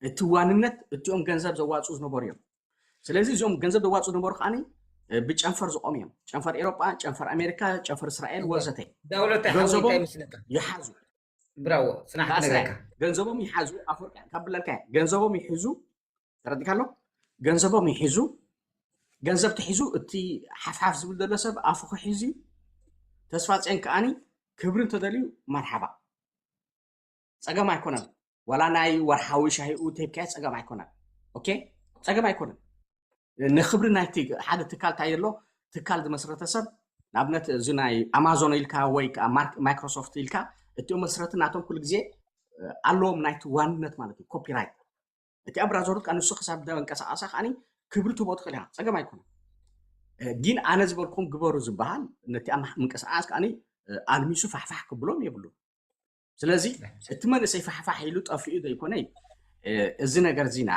እቲ ዋንነት እቲኦም ገንዘብ ዘዋፅኡ ዝነበሩ እዮም። ስለዚ እዚኦም ገንዘብ ዘዋፅኡ ዝነበሩ ከዓኒ ብጨንፈር ዝቆሙ እዮም። ጨንፈር ኤሮጳ፣ ጨንፈር ኣሜሪካ፣ ጨንፈር እስራኤል ወዘተ። ዳውለታይ ሓወይ እንታይ ይመስለካ? ይሓዙ ብራዎ ጽናሕ ክነግረካ። ገንዘቦም ይሓዙ። ኣፈወርቂ ካብ ብለልካ ገንዘቦም ይሕዙ። ተረዲካ ኣሎ። ገንዘቦም ይሕዙ። ገንዘብ ተሒዙ እቲ ሓፍሓፍ ዝብል ዘሎ ሰብ ኣፉ ክሕዙ። ተስፋ ጼን ከዓኒ ክብሪ እንተደልዩ መርሓባ፣ ጸገም ኣይኮነን። ዋላ ናይ ወርሓዊ ሻሂኡ ተሂብካዮ ጸገም ኣይኮነን። ኦኬ፣ ጸገም ኣይኮነን። ንክብሪ ናይቲ ሓደ ትካል እንታይ ኣሎ፣ ትካል ዝመስረተ ሰብ፣ ንኣብነት እዚ ናይ ኣማዞን ኢልካ ወይ ከዓ ማይክሮሶፍት ኢልካ፣ እቲኦም መስረቲ ናቶም ኩሉ ግዜ ኣለዎም ናይቲ ዋንነት ማለት እዩ፣ ኮፒራይት። እቲ ኣብራዘሩት ከዓ ንሱ ክሳብ ደንቀሳቀሳ ከዓኒ ክብሪ ትቦ ትኽእል ኢኻ፣ ጸገም ኣይኮነን። ግን ኣነ ዝበልኩም ግበሩ ዝበሃል ነቲ ምንቅስቃስ ከዓኒ ኣልሚሱ ፋሕፋሕ ክብሎም የብሉ። ስለዚ እቲ መንእሰይ ፋሕፋሕ ኢሉ ጠፊኡ ዘይኮነ፣ እዚ ነገር ዚና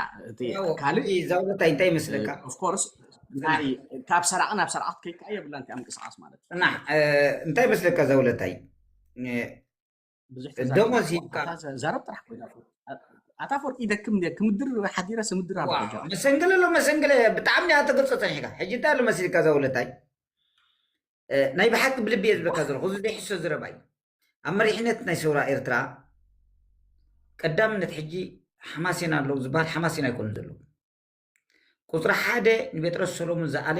ካልእ ዛውለታይ እንታይ ይመስለካ? ኦፍኮርስ ካብ ሰራቂ ናብ ሰራቂ ክትከይድ ከዓ የብላን እቲኣ ምንቅስቃስ ማለት እዩ። እና እንታይ ይመስለካ ዛውለታይ? ብዙሕ ደሞዝ ሂብካ ዛረብ ጥራሕ ኮይና ኣታ ኣፈወርቂ ይደክም እንደ ክምድር ሓዲረ ስምድር ኣሎ መሰንገለ ኣሎ መሰንገለ ብጣዕሚ እያ ተገልጾ ጸኒሕካ። ሕጂ እንታይ ኣሎ መሲልካ ዛውለታይ? ናይ ብሓቂ ብልቢ እየ ዝብለካ ዘለኹ። እዚ ዘይሕሶ ዘረባ እዩ። ኣብ መሪሕነት ናይ ሰውራ ኤርትራ ቀዳምነት ሕጂ ሓማሴን ኣለዉ ዝበሃል ሓማሴን ኣይኮኑን ዘለዉ። ቁፅሪ ሓደ ንጴጥሮስ ሰሎሙን ዝኣለ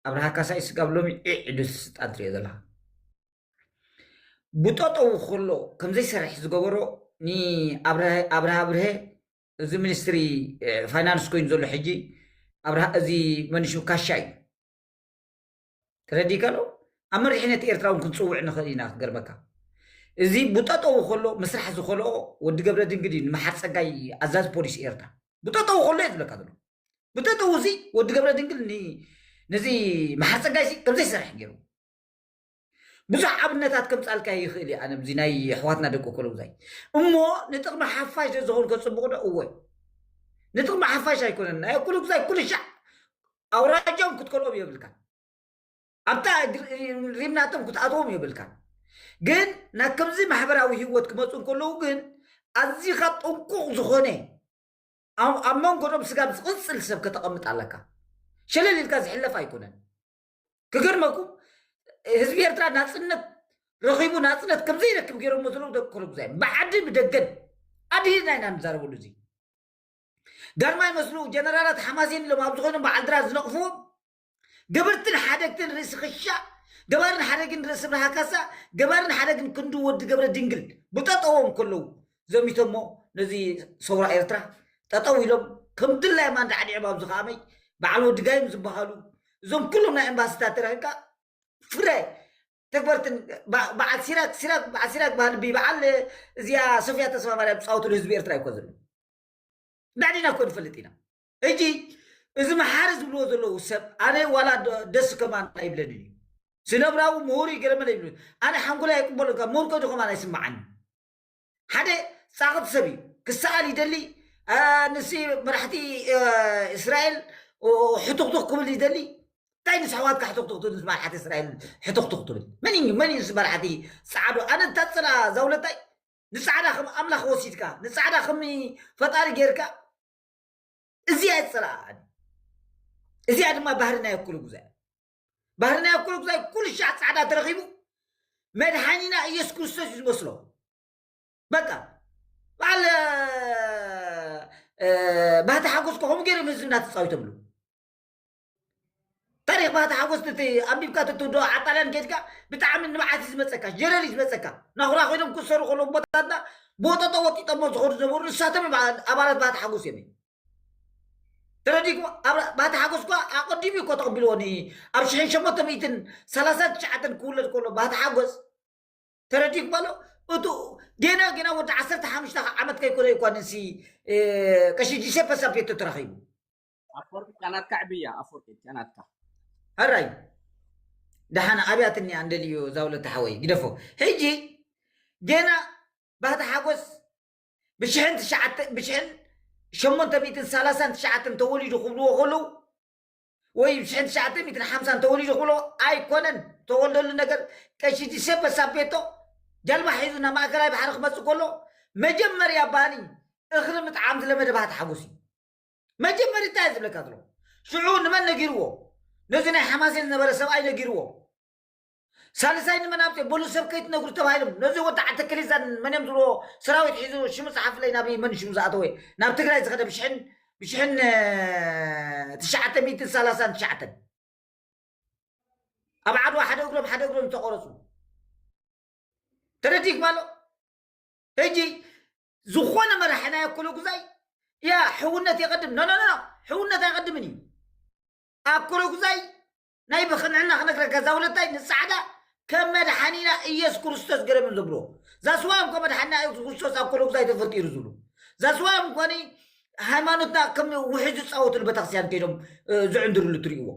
ኣብርሃ ካሳይ ስጋብ ሎሚ ዒዕ ኢሉ ስልጣን ትሪኦ ዘለኻ። ብጠጠው ከሎ ከምዘይሰርሕ ዝገበሮ ንኣብርሃ ኣብርሀ እዚ ሚኒስትሪ ፋይናንስ ኮይኑ ዘሎ ሕጂ እዚ መንሹ ካሻ እዩ። ተረዲእካ ዶ? ኣብ መሪሕነት ኤርትራ እውን ክንፅውዕ ንኽእል ኢና። ክገርመካ እዚ ብጠጠው ከሎ ምስራሕ ዝኸልኦ ወዲ ገብረ ድንግል እዩ። ንምሓር ፀጋይ ኣዛዚ ፖሊስ ኤርትራ ብጠጠው ከሎ እየ ዝብለካ ዘሎ። ብጠጠው እዚ ወዲ ገብረ ድንግል ነዚ መሓር ፀጋይ ከምዘይሰርሕ ገይሩ ብዙሕ ኣብነታት ከምፃልካ ይኽእል እዩ። ኣነ እዚ ናይ ኣሕዋትና ደቂ ኮለጉዛይ እሞ ንጥቕሚ ሓፋሽ ዶ ዝኾን ከፅቡቕ ዶ? እወ ንጥቕሚ ሓፋሽ ኣይኮነን። ናይ ኮለጉዛይ ኩሉ ሻዕ ኣውራጃም ክትከልኦም የብልካ ኣብታ ሪምናቶም ክትኣትዎም የብልካ። ግን ናብ ከምዚ ማሕበራዊ ህይወት ክመፁ እንከለዉ ግን ኣዚኻ ጥንቁቕ ዝኾነ ኣብ መንጎ ዶም ስጋብ ዝቕፅል ሰብ ከተቐምጥ ኣለካ። ሸለል ኢልካ ዝሕለፍ ኣይኮነን። ክገርመኩም ህዝቢ ኤርትራ ናፅነት ረኺቡ ናፅነት ከምዘይረክብ ገይሮሞ ዘለዉ ደቂ ኮለጉዛይ ብዓዲ ብደገን ኣድሂድና ኢና ንዛረበሉ። እዚ ጋርማ ይመስሉ ጀነራላት ሓማሴን ኢሎም ኣብ ዝኾይኖም በዓል ድራ ዝነቕፍዎም ገበርትን ሓደግትን ርእሲ ክሻ ገባርን ሓደግን ርእሲ ብርሃ ካሳ ገባርን ሓደግን ክንዱ ወዲ ገብረ ድንግል ብጠጠዎም ከለዉ ዘሚቶሞ ነዚ ሰውራ ኤርትራ ጠጠው ኢሎም ከም ድላዮም ኣንዳዓዲዕባ ኣብዚ ከኣመይ በዓል ወዲ ጋይም ዝበሃሉ እዞም ኩሎም ናይ ኤምባሲታት ተረኺብካ ፍረ ተግበርትን በዓል ሲራክ ሲራክ በዓል ሲራክ በሃል ብበዓል እዚኣ ሶፊያ ተስፋ ማርያም ዝፃወትሉ ህዝቢ ኤርትራ ይኮ ዘሎ ዳዕዲና እኮ ንፈልጥ ኢና። ሕጂ እዚ መሓሪ ዝብልዎ ዘለዉ ሰብ ኣነ ዋላ ደስ ከማን ኣይብለንን እዩ። ስነብራዊ ምሁር እዩ ገለመለ ይብሉ ኣነ ሓንጎላይ ኣይቅበሎ ካብ ምሁር ከዱ ከማን ኣይስምዓኒ። ሓደ ፃቕት ሰብ እዩ ክሰኣል ይደሊ ንሲ መራሕቲ እስራኤል ሕቱክቱክ ክብል ይደሊ እንታይ ንስሕዋትካ ሕቱክቱክ ትብል መራሕቲ እስራኤል ሕቱክቱክ ትብል መን እዩ መን እዩ ንስ መራሕቲ ፃዕዶ ኣነ እንታፅላ ዛውለታይ ንፃዕዳ ከም ኣምላኽ ወሲድካ ንፃዕዳ ከም ፈጣሪ ጌርካ እዚኣ ይፅላኣ እዚኣ ድማ ባህሪ ናይ ኣኩሉ ጉዛይ ባህሪ ናይ ኣኩሉ ጉዛይ ኩሉ ሻዕ ፃዕዳ ተረኺቡ መድሓኒና ኢየሱስ ክርስቶስ እዩ ዝመስሎ በቃ በዓል ባህቲ ሓጎስ ከምኡ ገይሮም ህዝብና ተፃዊቶምሉ ታሪክ ባህቲ ሓጎስ እቲ ኣንቢብካ ትትውዶ ዓጣልያን ኬድካ ብጣዕሚ ንብዓት እዩ ዝመፀካ ጀረር እዩ ዝመፀካ ናኹራ ኮይኖም ክሰሩ ከለዉ ቦታትና ቦጠጦ ወጢጠሞ ዝኸዱ ዝነበሩ ንሳቶም እዮም ኣባላት ባህቲ ሓጎስ እዮም ተረዲኩም ባህቲ ሓጎስ እኳ ኣቀዲሙ እኮ ተቐቢልዎ ኣብ ሽሕን ሸሞንተ ሚእትን ሰላሳን ትሽዓተን ክውለድ ከሎ ባህቲ ሓጎስ ተረዲኩም ኣሎ እቱ ጌና ጌና ወዲ ዓሰርተ ሓሙሽተ ዓመት ከይኮነ እኳ ንሲ ቀሺ ጂሴፐ ሳፔቶ ተረኺቡ ኣፈወርቂ ቻናትካ ዕብያ ኣፈወርቂ ቻናትካ ሕራይ ደሓን ኣብያትኒ ኣንደልዮ ዛውለተ ሓወይ ግደፎ ሕጂ ጌና ባህቲ ሓጎስ ብሽሕን ትሽዓተ ብሽሕን ሸሞንተ ሚእትን ሰላሳን ትሽዓተን ተወሊዱ ክብልዎ ከለዉ ወይ ብሽሕን ትሽዓተ ሚእትን ሓምሳን ተወሊዱ ክብሎ ኣይኮነን ተወልደሉ ነገር ቀሺ ጂሴፐ ሳፔቶ ጃልባ ሒዙ ናብ ማእከላይ ባሕሪ ክመፅእ ከሎ መጀመርያ ባኒ እኽሊ ምጥዓም ዝለመደ ባህቲ ሓጎስ እዩ። መጀመርታ እየ ዝብለካ ዘሎ። ሽዑ ንመን ነጊርዎ? ነዚ ናይ ሓማሴን ዝነበረ ሰብኣይ ነጊርዎ። ሳልሳይ ንመን ኣምፅኦ? በሉ ሰብ ከይትነግሩ ተባሂሎም። ነዚ ወዲ ዓተከሊዛን መን እዮም ዝብልዎ ሰራዊት ሒዙ ሽሙ ፀሓፍለይ፣ ናብ መን ሽሙ ዝኣተወ? ናብ ትግራይ ዝኸደ ብሽሕን ብሽሕን ትሽዓተ ሚእትን ሰላሳን ትሽዓተን ኣብ ዓድዋ ሓደ እግሮም ሓደ እግሮም ዝተቆረፁ። ተረዲእኩም ኣሎ? ሕጂ ዝኾነ መራሒ ናይ ኣኮለጉዛይ ያ ሕውነት የቐድም። ኖ ኖ ኖ፣ ሕውነት ኣይቐድምን እዩ። ኣኮለጉዛይ ናይ ብቕንዕና ክነግረካ፣ እዛ ወለታይ ንፃዕዳ ከም መድሓኒና ኢየሱስ ክርስቶስ ገረምን ዘብሎ። ዛስዋዮም ከም መድሓኒና ኢየሱስ ክርስቶስ ኣኮለጉዛይ ተፈጢሩ ዝብሉ። ዛስዋዮም ኮኒ ሃይማኖትና ከም ውሕጅ ዝፃወትሉ ቤተክርስትያን ከይዶም ዝዕንድርሉ ትርእይዎ።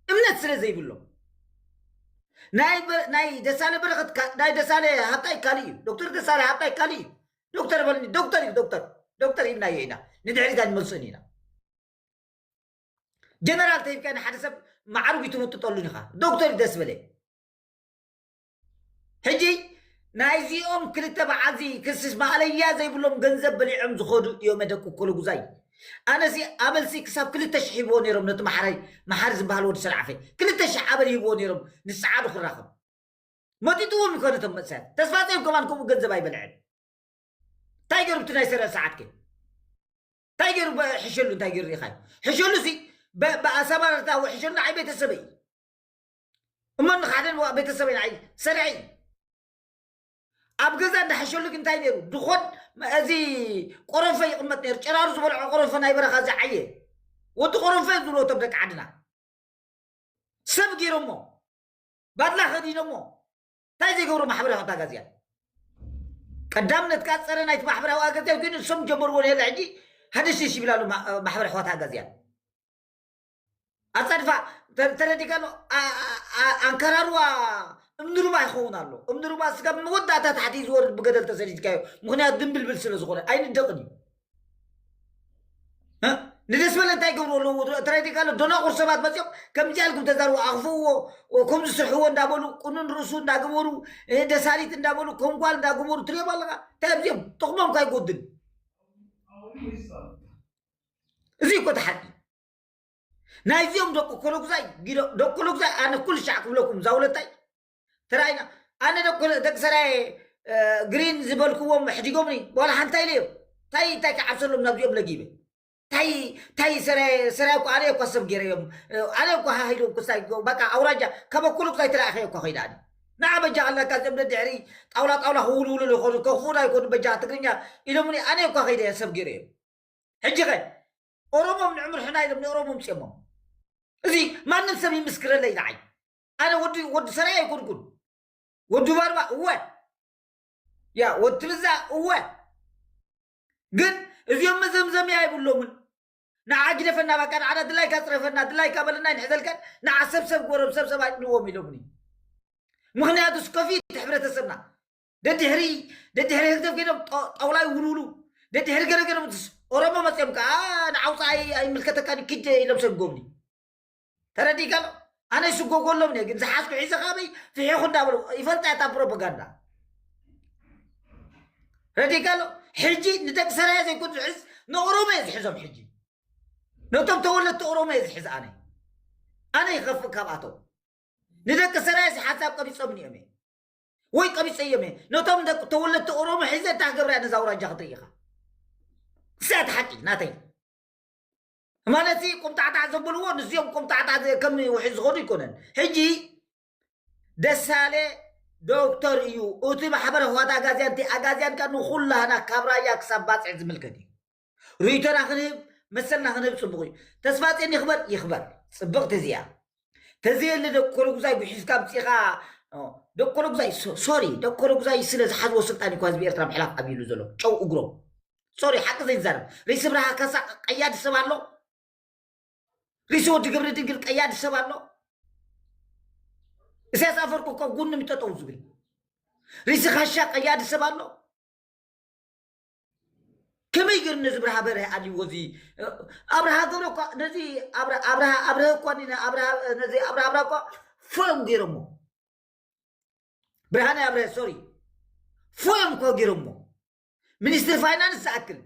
እምነት ስለ ዘይብሎም። ናይ ደሳለ በረኸት ናይ ደሳለ ሃብታይ ካልእ እዩ። ዶክተር ደሳለ ሃብታይ ካልእ እዩ። ዶክተር በልኒ፣ ዶክተር እዩ። ዶክተር ዶክተር ሂብናዮ ኢና፣ ንድሕሪት ኣይንመልሶን ኢና። ጀነራል ተሂብካ ንሓደ ሰብ ማዕርጉ ትምጥጠሉን ኢኻ። ዶክተር ደስ በለ። ሕጂ ናይዚኦም ክልተ በዓልዚ ክስስ ማእለያ ዘይብሎም ገንዘብ በሊዖም ዝኸዱ እዮም ደቂ ኮለጉዛይ። ኣነሲ ኣበልሲ ክሳብ ክልተ ሽሕ ሂብዎ ነይሮም ነቲ መሓራይ፣ መሓሪ ዝበሃል ወዲ ሰልዓፈ ክልተ ሽሕ ኣበል ሂብዎ ነይሮም ንሰዓዱ ክራኸብ። መጢጥዎም ይኮነ እቶም መእሰር ተስፋ ፂኦም ከማን ከምኡ ገንዘብ ኣይበልዕን። እንታይ ገይሩ እቲ ናይ ሰረር ሰዓት ከ እንታይ ገይሩ? ሕሸሉ እንታይ ገይሩ ኢኻ? ሕሸሉ ሲ ብኣሰማርታ ሕሸሉ ንዓይ ቤተሰበይ እሞ ንኻደን ቤተሰበይ ንዓይ ሰሪዐይ ኣብ ገዛ እንዳሕሸሉ ግን እንታይ ነይሩ? ድኾን እዚ ቆረንፈ ይቕመጥ ነይሩ። ጨራሩ ዝበልዖ ቆረንፈ ናይ በረኻ ዝዓየ ወዲ ቆረንፈ ዝብልዎ እቶም ደቂ ዓድና ሰብ ገይሮሞ ባድላ ከዲኖሞ እንታይ ዘይገብሩ ማሕበራዊ ኣጋዝያን ቀዳም ነትካ ጸረ ናይቲ ማሕበራዊ ኣጋዝያን ግን እሶም ጀመርዎ ነለ ሕጂ ሃደሽሽ ይብል ኣሎ ማሕበራዊ ኣጋዝያን ኣጻድፋ ተረዲካ ኣሎ። ኣንከራርዋ እምኒ ሩባ ይኸውን ኣሎ። እምኒ ሩባ ስጋብ መወዳእታ ታሕቲ ዝወርድ ብገደል ተሰዲድካዮ። ምክንያቱ ድንብልብል ስለ ዝኾነ ኣይንደቕን እዩ። ንደስ በለ እንታይ ገብሩ ኣለዎ? ተረዲካ ኣሎ። ደናቁር ሰባት መፅኦም ከምዚ ኣልኩም ተዛርቡ ኣኽፍዎ ከምዚ ስርሕዎ እንዳበሉ ቁኑን ርእሱ እንዳገበሩ ደሳሊት እንዳበሉ ከም ጓል እንዳገበሩ ትሪኦም ኣለካ። እንታይ ኣብዚኦም ጥቕሞም ካይጎድል እዚ እኮ ተሓቂ ናይዚኦም ደቂ ኮለጉዛይ ጊዶ ደቂ ኮለጉዛይ ኣነ ኩሉ ሻዕ ክብለኩም ዛውለታይ ተራይና ኣነ ደቂ ሰራየ ግሪን ዝበልክዎም ሕዲጎምኒ ዋላ ሓንታ ኢለዮም ታይ ታይ ክዓብሰሎም ናብዚኦም ለጊበ ታይ ታይ ሰራየ ሰራየ እኮ ኣነ እኳ ሰብ ገይረዮም ኣነ እኳ ሃሂሎም ክሳይ በቃ ኣውራጃ ካብ ኮለጉዛይ ተራእኸ እኳ ከይዳ ኣነ ንዓ በጃ ኣለካ ዘም ድሕሪ ጣውላ ጣውላ ክውልውሉ ይኮኑ ከፉና ይኮኑ በጃ ትግርኛ ኢሎምኒ ኣነ እኳ ከይደ ሰብ ገይረዮም ሕጂ ኸ ኦሮሞም ንዕምርሕና ኢሎም ንኦሮሞም ፅሞም እዚ ማንም ሰብ ይምስክረለይ ንዓይ ኣነ ወዲ ወዲ ሰራይ ኣይኮንኩን ወዲ ባርባ እወ ያ ወዲ ብዛ እወ ግን እዚኦም መዘምዘምያ ኣይብሎምን ንዓ ግደፈና በቃ ንዓና ድላይካ ፅረፈና ድላይካ በለና ይንሕዘልካን ንዓ ሰብሰብ ጎረብ ሰብሰብ ኣይጥልዎም ኢሎምኒ ምክንያቱ ስከፊት ሕብረተሰብና ደድሕሪ ደድሕሪ ህግደፍ ኮይኖም ጣውላ ይውልውሉ ደድሕሪ ገረገሮም ኦሮሞ መፅኦም ከዓ ንዓውፃ ኣይምልከተካ ኪድ ኢሎም ሰብ ጎብኒ ተረዲካ ኣሎ ኣነ ይስጎጎሎም እየ ግን ዝሓዝኩ ሒዘ ካበይ ፍሒኹ እንዳበሉ ይፈልጣ እታ ፕሮፓጋንዳ ረዲካ ኣሎ ሕጂ ንደቂ ሰራየ ዘይኮን ዝሕዝ ንኦሮሞ እየ ዝሕዞም ሕጂ ነቶም ተወለድቲ ኦሮሞ እየ ዝሕዝ ኣነ ኣነ ይኸፍእ ካብኣቶም ንደቂ ሰራየ ሓሳብ ቀቢፆምኒ እዮም ወይ ቀቢፀዮም እየ ነቶም ተወለድቲ ኦሮሞ ሒዘ እታ ክገብርያ ነዛ ኣውራጃ ክትርኢ ኢኻ እዚኣ እቲ ሓቂ ናተይ ማለት ቁምጣዕጣዕ ዘብልዎ ንዚኦም ቁምጣዕጣዕ ከም ውሒ ዝኸዱ ይኮነን ሕጂ ደሳለ ዶክተር እዩ እቲ ማሕበረ ህዋት ኣጋዝያን እቲ ኣጋዝያን ከ ንኩላህና ካብ ራያ ክሳብ ባፅዕ ዝምልከት እዩ ርእይቶና ክንህብ መሰልና ክንህብ ፅቡቅ እዩ ተስፋፅን ይኽበር ይኽበር ፅብቅቲ እዚኣ ተዘየለ ደቂ ኮለጉዛይ ጉሒፍካ ኣምፂእኻ ደቂ ኮለጉዛይ ሶሪ ደቂ ኮለጉዛይ ስለ ዝሓዝዎ ስልጣን እዩ ህዝቢ ኤርትራ ምሕላፍ ኣቢሉ ዘሎ ጨው እግሮም ሶሪ ሓቂ ዘይዛረብ ርእሲ ብርሃ ካሳ ቀያዲ ሰብ ኣሎ ርእሲ ወዲ ገብረ ድንግል ቀያዲ ሰብ ኣሎ እሳያስ ኣፈርቁ ካብ ጎኒ ምጠጠው ዝብል ርእሲ ካሻ ቀያዲ ሰብ ኣሎ ከመይ ገይሩ ነዚ ብርሃ በርሀ ኣልዎ እዚ ኣብርሃ ገብረ እኳ ነዚ ኣብርሃ ኣብርሀ እኳ ነዚ ኣብርሃ ኣብርሃ እኳ ፎዮም ገይሮሞ ብርሃነ ኣብርሀ ሶሪ ፎዮም እኳ ገይሮሞ ሚኒስትር ፋይናንስ ዝኣክል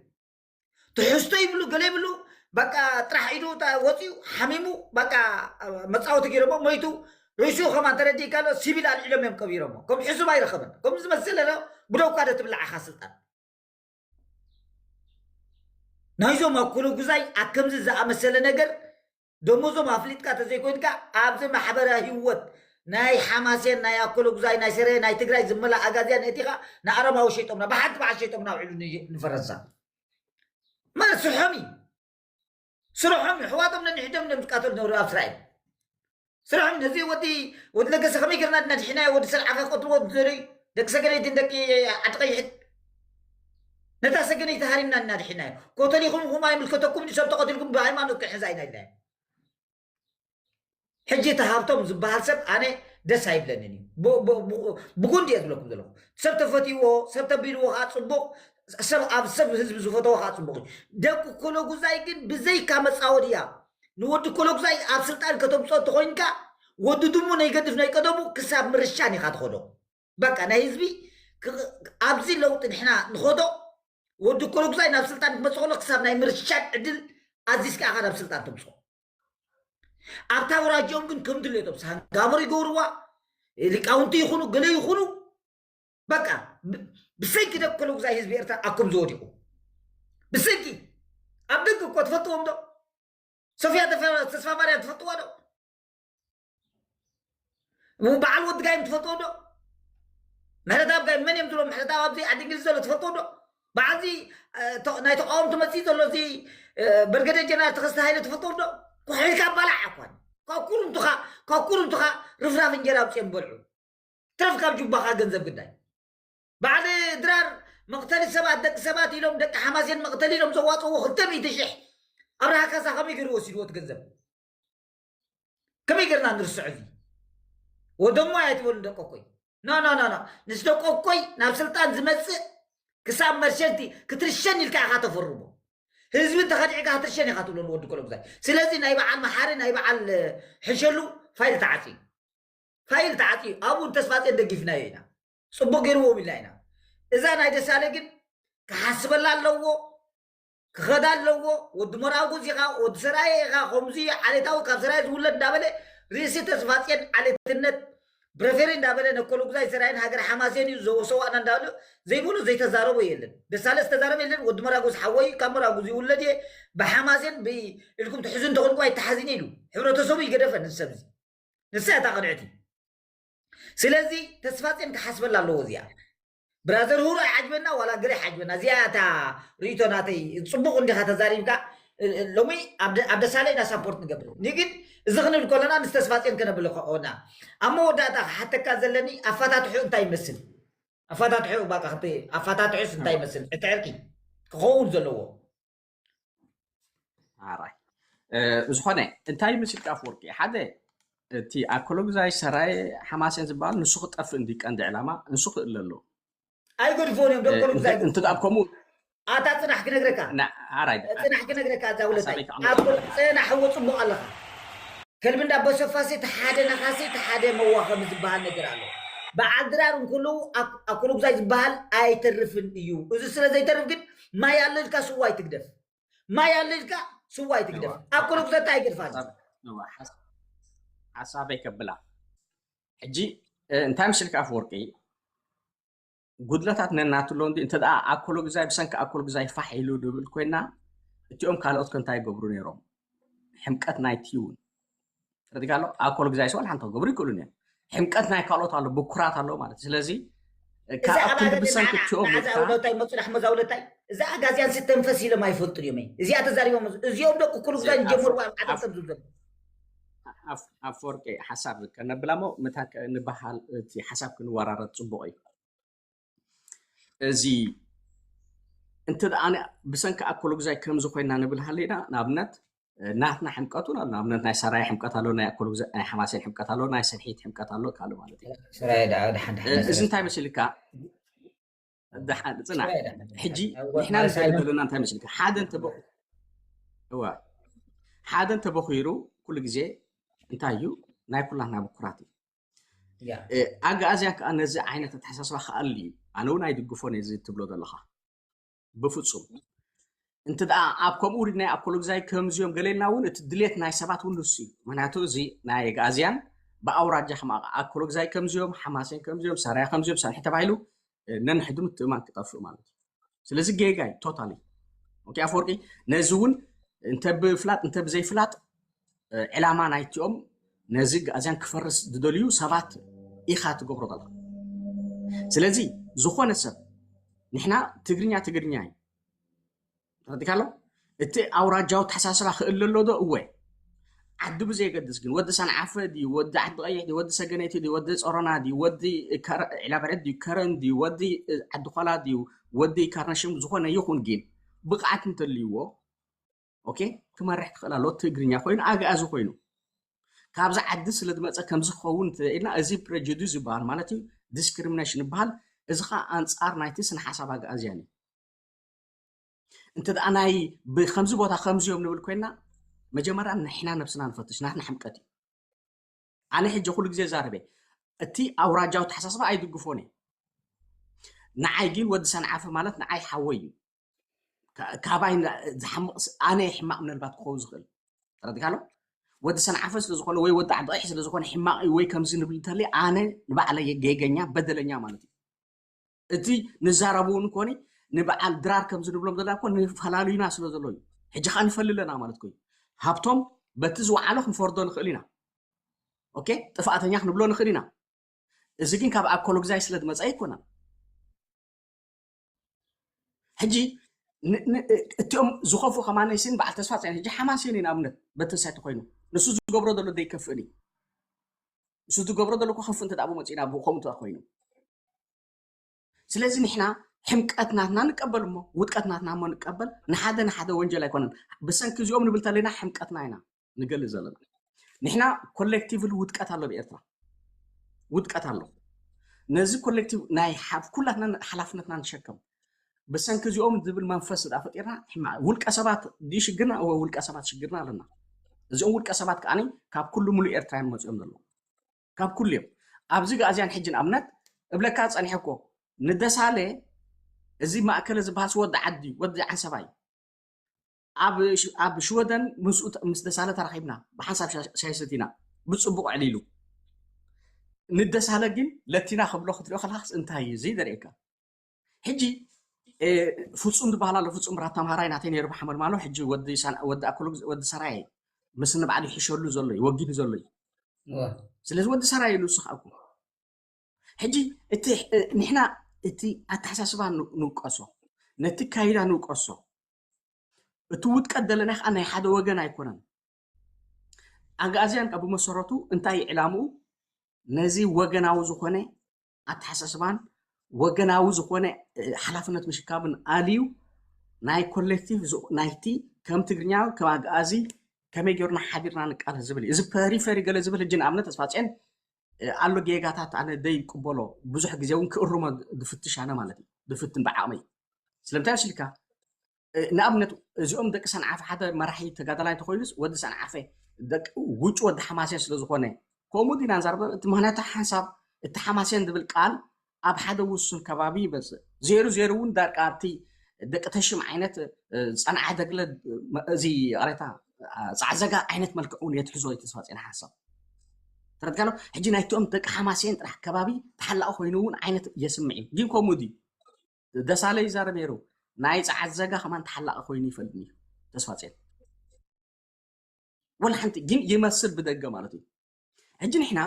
ትሕዝቶ ይብሉ ገለ ይብሉ። በቃ ጥራሕ ኢዱ ወፂኡ ሓሚሙ በቃ መፃወቲ ገይሮሞ ሞይቱ። ርእሱ ከማን ተረዲእካ ኣሎ። ሲቪል ኣልዒሎም እዮም ቀቢሮሞ። ከም ሕሱም ኣይረኸበን። ከም ዝመስል ብደውካ ዶ ትብላዓኻ ስልጣን ናይዞም ኣኮለጉዛይ ኣብ ከምዚ ዝኣመሰለ ነገር ደሞዞም ኣፍሊጥካ ተዘይኮይንካ ኣብዚ ማሕበራዊ ህይወት ናይ ሓማሴን ናይ ኣኮለጉዛይ ናይ ሰረ ናይ ትግራይ ዝመላ ኣጋዝያን እቲኻ ንኣረማዊ ሸይጦምና ብሓንቲ በዓል ሸይጦምና ውዕሉ ንፈረንሳ ማለት ስርሖም እዩ። ስርሖም እዩ። ኣሕዋቶም ነንሕዶም እዮም ዝቃተሉ ዝነበሩ ኣብ እስራኤል። ስርሖም ነዚ ወዲ ወዲ ለገሰ ከመይ ገርና ድና ድሒናዮ ወዲ ሰልዓኸ ቆትልዎ ዝደለዩ ደቂ ሰገነይትን ደቂ ዓዲ ቀይሕን ነታ ሰገነይቲ ሃሪምና እና ድሒናዮ። ኮተሊኹም ኹም ኣይምልከተኩም ድዩ ሰብ ተቐቲልኩም ብሃይማኖት ክሕዛ ኢና ኢልና ሕጂ እቲ ሃብቶም ዝበሃል ሰብ ኣነ ደስ ኣይብለንን እዩ። ብጉንዲ እየ ዝብለኩም ዘለኹ። ሰብ ተፈትይዎ ሰብ ተቢልዎ ከዓ ፅቡቕ፣ ሰብ ኣብ ሰብ ህዝቢ ዝፈተዎ ከዓ ፅቡቕ እዩ። ደቂ ኮሎጉዛይ ግን ብዘይካ መፃወድያ ንወዲ ኮሎጉዛይ ኣብ ስልጣን ከተምፅኦ እንተኮይንካ ወዲ ድሙ ናይ ገድፍ ናይ ቀደሙ ክሳብ ምርሻን ኢካ ትኸዶ። በቃ ናይ ህዝቢ ኣብዚ ለውጢ ንሕና ንኸዶ ወዲ ኮሎጉዛይ ናብ ስልጣን ክመፅእ ከሎ ክሳብ ናይ ምርሻን ዕድል ኣዚዝካ ኢካ ናብ ስልጣን ተምፅኦ። ኣብታ ኣውራጅኦም ግን ከም ድሌቶም ሳንጋምር ይገብርዋ። ሊቃውንቲ ይኹኑ ገለ ይኹኑ በቃ ብሰንኪ ደቂ ኮሎጉዛይ ህዝቢ ኤርትራ ኣኩም ዝወዲቑ ብሰንኪ ኣብ ደቂ እኮ ትፈልጥዎም ዶ? ሶፊያ ተስፋ ማርያም ትፈልጥዋ ዶ? በዓል ወዲ ጋይም ትፈልጥዎ ዶ? ምሕረትኣብ ጋይም መን እዮም ዝብሎ? ምሕረትኣብ ኣብዚ ዓዲ እንግሊዝ ዘሎ ትፈልጥዎ ዶ? በዓልዚ ናይ ተቃወምቲ መፅኢ ዘሎ እዚ በርገደ ጀነራል ተኸስተ ሃይለ ትፈልጥዎ ዶ? ኩሒልካ ኣባላዕ ኣኳን ካብ ኩርምቱኻ ካብ ኩርምቱኻ ርፍራፍ እንጀራ ኣውፅኦም በልዑ። ትረፍ ካብ ጁባኻ ገንዘብ ግዳይ። በዓል ድራር መቕተሊ ሰባት ደቂ ሰባት ኢሎም ደቂ ሓማሴን መቕተሊ ኢሎም ዘዋፅዎ ክልተ ሚእቲ ሽሕ ኣብርሃ ካሳ ከመይ ገይሩ ወሲድዎ እቲ ገንዘብ? ከመይ ገርና ንርስዖ እዚ? ወደሞ ኣይትበሉ ደቀኮይ። ኖ ኖ ኖ ኖ ምስ ደቀኮይ ናብ ስልጣን ዝመፅእ ክሳብ መርሸንቲ ክትርሸን ኢልካ ኢኻ ተፈርሞ። ህዝቢ እንተኸዲዕካ ክትርሸን ኢኻ ትብሎ ንወዲ ኮሎጉዛይ። ስለዚ ናይ በዓል መሓሪ ናይ በዓል ሕሸሉ ፋይል ተዓፅዩ። ፋይል ተዓፅዩ ኣብኡ ተስፋፅዮን ደጊፍናዮ ኢና። ፅቡቅ ገይርዎም ኢልና ኢና። እዛ ናይ ደሳለ ግን ክሓስበላ ኣለዎ። ክኸዳ ኣለዎ። ወዲ መራጉዝ ኢኻ ወዲ ሰራየ ኢኻ ከምዚ ዓሌታዊ ካብ ሰራየ ዝውለድ እንዳበለ ርእሲ ተስፋፅዮን ዓሌትነት ብረፌሪ እንዳበለ ነኮሎጉዛይ ሰራየን ሃገር ሓማሴን እዩ ዘወሰዋእና እንዳበለ ዘይብሉ ዘይተዛረቦ የለን። ደሳለ ዝተዛረበ የለን። ወዲ መራጉዝ ሓወይ ካብ መራጉዝ ይውለድ እየ ብሓማሴን ኢልኩም ትሕዙ እንተኮንኩም ኣይተሓዝን ኢሉ። ሕብረተሰቡ ይገደፈ ንሰብ እዚ ንሳ እታ ቅንዕቲ። ስለዚ ተስፋፅዮን ክሓስበላ ኣለዎ እዚኣ። ብራዘር ሁሩ ኣይዓጅበና ዋላ ገለ ይዓጅበና እዚኣ እታ ርእይቶ ናተይ ፅቡቅ እንዲካ ተዛሪብካ። ሎሚ ኣብ ደሳለ ኢና ሳፖርት ንገብር ንግን እዚ ክንብል ከለና ምስ ተስፋፅዮን ከነብል ከኾና ኣብ መወዳእታ ክሓተካ ዘለኒ ኣፋታትሑ እንታይ ይመስል? ኣፋታትሑ ባቃ ኣፋታትሑስ እንታይ ይመስል? እቲ ዕርቂ ክኸውን ዘለዎ ኣራይ ዝኾነ እንታይ ምስልካ ኣፍወርቂ ሓደ እቲ ኣኮሎግዛይ ሰራየ ሓማሴን ዝበሃል ንሱ ክጠፍእ እንዲ ቀንዲ ዕላማ ንሱ ክእለ ኣሎ ኣይገድፎን እዮም ደኮሎግዛይ እንት ኣብ ከምኡ ኣታ ፅናሕ ክነግረካ ኣራይ ፅናሕ ክነግረካ እዛ ውለታይ ኣብ ፅናሕ እዎ ፅቡቅ ኣለካ ከልቢ እንዳበሰፋሲ እቲ ሓደ ነኻሲ እቲ ሓደ መዋኸሚ ዝበሃል ነገር ኣሎ በዓል ድራር እንከለዉ ኣኮሎግዛይ ዝበሃል ኣይተርፍን እዩ እዚ ስለ ዘይተርፍ ግን ማይ ኣለልካ ስዋ ኣይትግደፍ ማይ ኣለልካ ስዋ ኣይትግደፍ ኣኮሎግዛይ ኣይገድፋን ሓሳበይ ከብላ ሕጂ እንታይ ምስልካ ኣፍወርቂ ጉድለታት ነናቱ ኣሎ እንዲ እንተ ኣኮሎግዛይ ብሰንኪ ኣኮሎግዛይ ፋሕ ኢሉ ድብል ኮይና እቲኦም ካልኦት ከ እንታይ ይገብሩ ነይሮም ሕምቀት ናይቲ እውን ተረዲካ ኣሎ ኣኮሎግዛይ ሰው ሓንቲ ክገብሩ ይክእሉ እዮም ሕምቀት ናይ ካልኦት ኣሎ ብኩራት ኣሎ ማለት ስለዚ ካብ ክንዲ ብሰንኪ እቲኦም መፁ ዳሕመዛ ውለታይ እዛ ኣጋዝያን ስተንፈስ ኢሎም ኣይፈልጡን እዮም እዚኣ ተዛሪቦም እዚኦም ደቂ ኩሉ ግዛ ጀምሩ ዓለም ሰብ ዝብዘሉ ኣፈወርቂ ሓሳብ ከነብላ ሞ ምታ ንበሃል እቲ ሓሳብ ክንወራረድ ፅቡቅ እዩ እዚ እንተ ብሰንኪ ኣኮሎግዛይ ከምዚ ኮይና ንብል ሃለና ንኣብነት ናትና ሕምቀቱ ንኣብነት ናይ ሰራይ ሕምቀት ኣሎ ናይ ኣኮሎግዛይ ናይ ሓማሴን ሕምቀት ኣሎ ናይ ሰንሒት ሕምቀት ኣሎ ካልእ ማለት እዩ እዚ እንታይ መሲልካ ጽናሕ ሕጂ ንሕና ንዘለና እንታይ መሲልካ ሓደ እንተበ እዋ ሓደ እንተበኺሩ ኩሉ ግዜ እንታይ እዩ ናይ ኩላትና ብኩራት እዩ ኣግኣዝያን ከዓ ነዚ ዓይነት ኣተሓሳስባ ክኣል እዩ ኣነ እውን ኣይድግፎን እዚ ትብሎ ዘለካ ብፍፁም እንተ ደኣ ኣብ ከምኡ ሪድናዮ ኣኮሎግዛይ ከምዚኦም ገለ ኢልና እውን እቲ ድሌት ናይ ሰባት እውን ንሱ እዩ። ምክንያቱ እዚ ናይ ኣግኣዝያን ብኣውራጃ ከም ኣኮሎግዛይ ከምዚኦም፣ ሓማሴን ከምዚኦም፣ ሰራያ ከምዚኦም፣ ሳንሒ ተባሂሉ ነንሕዱ ምትእማን ክጠፍእ ማለት እዩ። ስለዚ ጌጋ እዩ ቶታሊ። ኦኬ ኣፈወርቂ ነዚ እውን እንተ ብፍላጥ እንተ ብዘይፍላጥ ዕላማ ናይቲኦም ነዚ ኣግኣዝያን ክፈርስ ዝደልዩ ሰባት ኢኻ ትገብሮ ዘለኻ። ስለዚ ዝኾነ ሰብ ንሕና ትግርኛ ትግርኛ እዩ ተረዲካ ኣሎ። እቲ ኣውራጃዊ ተሓሳስባ ክእል ኣሎ ዶ? እወ። ዓዲ ብዘየገድስ ግን ወዲ ሰንዓፈ ድዩ ወዲ ዓዲ ቀይሕ ድዩ ወዲ ሰገነይቲ ድዩ ወዲ ጾሮና ድዩ ወዲ ዒላበረት ድዩ ከረን ድዩ ወዲ ዓዲ ኳላ ድዩ ወዲ ካርነሽም ዝኾነ ይኹን ግን ብቕዓት እንተልይዎ ኦኬ ክመርሕ ክኽእል ኣሎ። ትግርኛ ኮይኑ ኣግኣዚ ኮይኑ ካብዚ ዓዲ ስለ ዝመፀ ከምዚ ክኸውን ኢልና እዚ ፕሬጁዲስ ይበሃል ማለት እዩ፣ ዲስክሪሚኔሽን ይበሃል። እዚ ከዓ ኣንፃር ናይቲ ስነ ሓሳብ ኣግኣዝያን እዩ። እንተ ደኣ ናይ ብከምዚ ቦታ ከምዚ እዮም ንብል ኮይና መጀመርያ ንሕና ነብስና ንፈትሽ ናትና ሕምቀት እዩ። ኣነ ሕጂ ኩሉ ግዜ ዛረበ እቲ ኣውራጃዊ ተሓሳስባ ኣይድግፎን እየ። ንዓይ ግን ወዲ ሰንዓፈ ማለት ንዓይ ሓወይ እዩ። ካባይ ዝሓምቕ ኣነ ሕማቕ ምናልባት ክኸውን ዝኽእል ተረዲካ ኣሎ። ወዲ ሰንዓፈ ስለ ዝኾነ ወይ ወዲ ዓዲ ቀይሕ ስለ ዝኾነ ሕማቕ እዩ ወይ ከምዚ ንብል እንተልየ ኣነ ንባዕለይ ጌገኛ በደለኛ ማለት እዩ። እቲ ንዛረቡ እውን ኮኒ ንበዓል ድራር ከምዚ ንብሎም ዘለና ኮ ንፈላለዩና ስለ ዘሎ እዩ። ሕጂ ከዓ ንፈሊ ኣለና ማለት ኮዩ። ሃብቶም በቲ ዝወዓሎ ክንፈርዶ ንኽእል ኢና። ኦኬ ጥፍኣተኛ ክንብሎ ንኽእል ኢና። እዚ ግን ካብ ኣኮሎግዛይ ስለ ዝመፀ ኣይኮነን። ሕጂ እቲኦም ዝኸፉ ከማነይሲን በዓል ተስፋ ፀኒ ሕጂ ሓማሴን እዩ ንኣብነት በተሳይ ተኮይኑ ንሱ ዝገብሮ ዘሎ ዘይከፍእን እዩ። ንሱ ዝገብሮ ዘሎ ከፍ እንተ ዳቡ መፂና ብከምኡ ኮይኑ ስለዚ ንሕና ሕምቀት ናትና ንቀበል እሞ ውድቀት ናትና እሞ ንቀበል ንሓደ ንሓደ ወንጀል ኣይኮነን። ብሰንኪ እዚኦም ንብል ተለና ሕምቀትና ኢና ንገልፅ ዘለና። ንሕና ኮሌክቲቭሊ ውድቀት ኣሎ ብኤርትራ ውድቀት ኣሎ። ነዚ ኮሌክቲቭ ናይ ኩላትና ሓላፍነትና ንሸከም። ብሰንኪ እዚኦም ዝብል መንፈስ ዳ ፈጢርና ውልቀ ሰባት ድዩ ሽግርና? እወ ውልቀ ሰባት ሽግርና ኣለና። እዚኦም ውልቀ ሰባት ከዓ ካብ ኩሉ ሙሉእ ኤርትራ እዮም መፅኦም ዘለዉ ካብ ኩሉ እዮም። ኣብዚ ጋእዚያን ሕጂ ንኣብነት እብለካ ፀኒሐ እኮ ንደሳለ እዚ ማእከለ ዝበሃስ ወዲ ዓዲ ወዲ ዓንሰባይ ኣብ ሽወደን ምስ ደሳለ ተራኺብና ብሓንሳብ ሻይ ሰቲና ብፅቡቕ ዕሊሉ ንደሳለ ግን ለቲና ክብሎ ክትሪኦ ከለካስ እንታይ እዩ እዚ ዘርእየካ? ሕጂ ፍፁም ዝበሃል ኣሎ። ፍፁም ብራ ተምሃራይ ናተይ ነይሩ ብሓመል ማሎ ሕጂ ወዲ ኣኮሎግ ወዲ ሰራየ ምስ ንባዕሉ ይሕሸሉ ዘሎ እዩ ወጊዱ ዘሎ እዩ። ስለዚ ወዲ ሰራየ ኢሉ ንሱ ከዓ እኮ ሕጂ እቲ ንሕና እቲ ኣተሓሳስባ ንውቀሶ ነቲ ካይዳ ንውቀሶ እቲ ውድቀት ዘለና ከዓ ናይ ሓደ ወገን ኣይኮነን። ኣግኣዝያን ካብ ብመሰረቱ እንታይ እዩ ዕላምኡ? ነዚ ወገናዊ ዝኾነ ኣተሓሳስባን ወገናዊ ዝኾነ ሓላፍነት ምሽካምን ኣልዩ ናይ ኮሌክቲቭ ናይቲ ከም ትግርኛ ከም ኣግኣዚ ከመይ ገርና ሓቢርና ንቃለስ ዝብል እዩ። እዚ ፐሪፈሪ ገለ ዝብል ሕጂ ንኣብነት ተስፋፅዮን ኣሎ ጌጋታት ኣነ ደይ ቅበሎ ብዙሕ ግዜ እውን ክእርሞ ዝፍትሽ ኣነ ማለት እዩ ዝፍትን ብዓቕመይ ስለምንታይ መሲልካ ንኣብነት እዚኦም ደቂ ሰንዓፈ ሓደ መራሒ ተጋዳላይ እንተኮይኑስ ወዲ ሰንዓፈ ደቂ ውጭ ወዲ ሓማሴን ስለዝኮነ ከምኡ ዲና ንዛረብ እቲ ምክንያቱ ሓንሳብ እቲ ሓማሴን ዝብል ቃል ኣብ ሓደ ውሱን ከባቢ ይበፅእ ዜሩ ዜሩ እውን ዳርቃ ኣብቲ ደቂ ተሽም ዓይነት ፀንዓ ደግለ እዚ ሬታ ፃዕዘጋ ዓይነት መልክዕ እውን የትሕዞ የተስፋፅዮን ሓንሳብ ተረድካሎ ሕጂ ናይቲኦም ደቂ ሓማሴን ጥራሕ ከባቢ ተሓላቂ ኮይኑ እውን ዓይነት የስምዕ እዩ ግን ከምኡ ድዩ ደሳለ ይዛረብ ነይሩ ናይ ፃዓት ዘጋ ከማን ተሓላቂ ኮይኑ ይፈልጥ እዩ ተስፋፅዮን ወላ ሓንቲ ግን ይመስል ብደገ ማለት እዩ ሕጂ ንሕና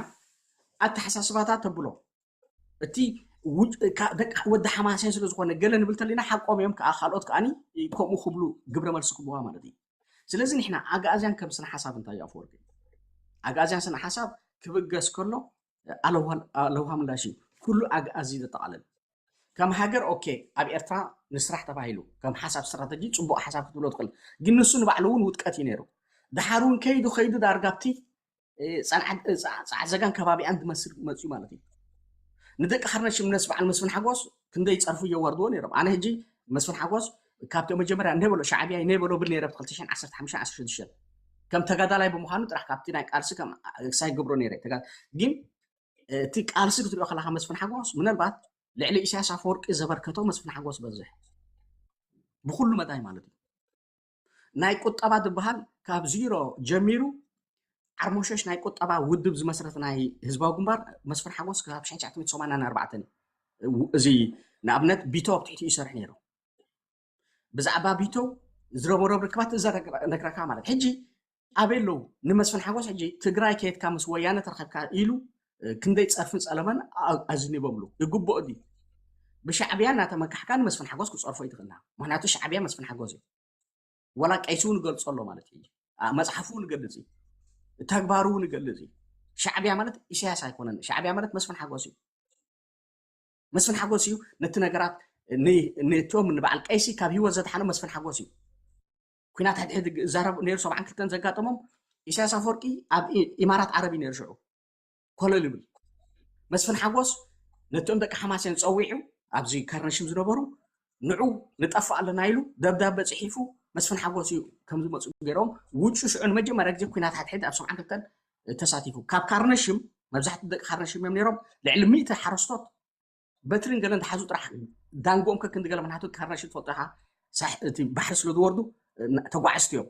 ኣተሓሳስባታት ተብሎ እቲ ደቂ ወዲ ሓማሴን ስለ ዝኾነ ገለ ንብል ተሊና ሓቆም እዮም ከዓ ካልኦት ከዓኒ ከምኡ ክብሉ ግብረ መልሲ ክብዋ ማለት እዩ ስለዚ ንሕና ኣግኣዝያን ከም ስነ ሓሳብ እንታይ ኣፈወርቂ ኣግኣዝያን ስነ ሓሳብ ክብገስ ከሎ ኣለውሃ ምላሽ እዩ ኩሉ ኣግኣዚ ዘጠቃልል ከም ሃገር ኦኬ ኣብ ኤርትራ ንስራሕ ተባሂሉ ከም ሓሳብ ስትራተጂ ፅቡቅ ሓሳብ ክትብሎ ትኽእል ግን ንሱ ንባዕሉ እውን ውጥቀት እዩ ነይሩ ድሓር እውን ከይዱ ከይዱ ዳርጋብቲ ፀዓዘጋን ከባቢኣን ዝመስል መፅዩ ማለት እዩ ንደቂ ካርነሽም ነስ በዓል መስፍን ሓጎስ ክንደይ ፀርፉ እየዋርድዎ ነይሮም ኣነ ሕጂ መስፍን ሓጎስ ካብቲ መጀመርያ እንደ በሎ ሻዕብያ እንደ በሎ ብል ነይረ ብ ክልተ ሽሕን ዓሰርተ ሓሙሽተን ዓሰርተ ሽዱሽተን ከም ተጋዳላይ ብምዃኑ ጥራሕ ካብቲ ናይ ቃልሲ ከም ሳይገብሮ ነይረ ግን እቲ ቃልሲ ክትሪኦ ከለካ መስፍን ሓጎስ ምናልባት ልዕሊ ኢሳያስ ኣፈወርቂ ዘበርከቶ መስፍን ሓጎስ በዝሕ ብኩሉ መዳይ ማለት እዩ ናይ ቁጠባ ዝበሃል ካብ ዚሮ ጀሚሩ ዓርሞሸሽ ናይ ቁጠባ ውድብ ዝመስረት ናይ ህዝባዊ ግንባር መስፍን ሓጎስ ክሳብ ሽሕን ትሽዓተ ሚእትን ሰማንያን ኣርባዕተን እዩ። እዚ ንኣብነት ቢቶ ኣብ ትሕቲ ይሰርሕ ነይሩ። ብዛዕባ ቢቶ ዝረበረብ ርክባት እዛ ነግረካ ማለት ሕጂ ኣበይ ኣለዉ? ንመስፍን ሓጎስ ሕጂ ትግራይ ከየትካ ምስ ወያነ ተረኸብካ ኢሉ ክንደይ ፀርፍን ፀለመን ኣዝኒቦምሉ። ይግብኦ ድዩ? ብሻዕብያ እናተመካሕካ ንመስፍን ሓጎስ ክፀርፎ ይትኽእልና። ምክንያቱ ሻዕብያ መስፍን ሓጎስ እዩ። ወላ ቀይሱ ንገልጾ ኣሎ ማለት እዩ። መፅሓፉ ንገልጽ እዩ። ተግባሩ ንገልጽ እዩ። ሻዕብያ ማለት ኢሳያስ ኣይኮነን። ሻዕብያ ማለት መስፍን ሓጎስ እዩ። መስፍን ሓጎስ እዩ ነቲ ነገራት ነቶም ንበዓል ቀይሲ ካብ ህይወት ዘድሓኖ መስፍን ሓጎስ እዩ። ኩናት ሕድሕድ ዛረብ ነይሩ ሰብዓን ክልተን ዘጋጠሞም ኢሳያስ ኣፈወርቂ ኣብ ኢማራት ዓረብ እዩ ነይሩ ሽዑ ኮለል ይብል። መስፍን ሓጎስ ነቶም ደቂ ሓማሴን ፀዊዑ ኣብዚ ካርነሽም ዝነበሩ ንዑ ንጠፍእ ኣለና ኢሉ ደብዳበ ፅሒፉ መስፍን ሓጎስ እዩ ከም ዝመፁ ገይሮም ውጩ ሽዑ ንመጀመርያ ግዜ ኩናት ሓድሕድ ኣብ ሰብዓን ክልተን ተሳቲፉ ካብ ካርነሽም መብዛሕትኡ ደቂ ካርነሽም እዮም ነይሮም ልዕሊ ሚእቲ ሓረስቶት በትሪን ገለን ተሓዙ ጥራሕ ዳንጎኦም ከክንዲ ገለ ምክንያቱ ካርነሽም ትፈልጦ ኢኻ እቲ ባሕሪ ስለ ዝወርዱ ተጓዓዝቲ እዮም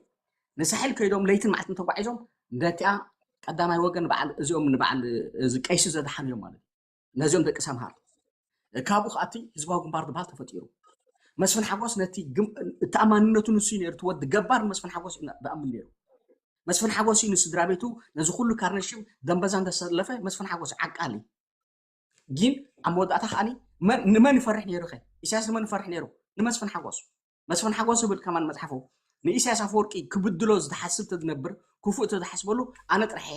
ንሳሕል ከይዶም ለይትን መዓልትን ተጓዒዞም ነቲኣ ቀዳማይ ወገን በዓል እዚኦም ንበዓል እዚ ቀይሲ ዘድሓኑ እዮም ማለት እዩ ነዚኦም ደቂ ሰምሃር ካብኡ ከኣቲ ህዝባዊ ግንባር ዝበሃል ተፈጢሩ መስፍን ሓጎስ ነቲ ተኣማንነቱ ንሱ ነሩ ትወዲ ገባር መስፍን ሓጎስ ዝኣምን ነሩ መስፍን ሓጎስ ንስድራ ቤቱ ነዚ ኩሉ ካርነሽም ደንበዛ እንደሰለፈ መስፍን ሓጎስ ዓቃሊ ግን ኣብ መወዳእታ ከዓኒ ንመን ይፈርሕ ነይሩ ኸ ኢሳያስ ንመን ይፈርሕ ነይሩ ንመስፍን ሓጎስ መስፍን ሓጎስ ዝብል ከማን መፅሓፉ ንኢሳያስ ኣፈወርቂ ክብድሎ ዝተሓስብ ተዝነብር ክፉእ ተዝሓስበሉ ኣነ ጥርሐ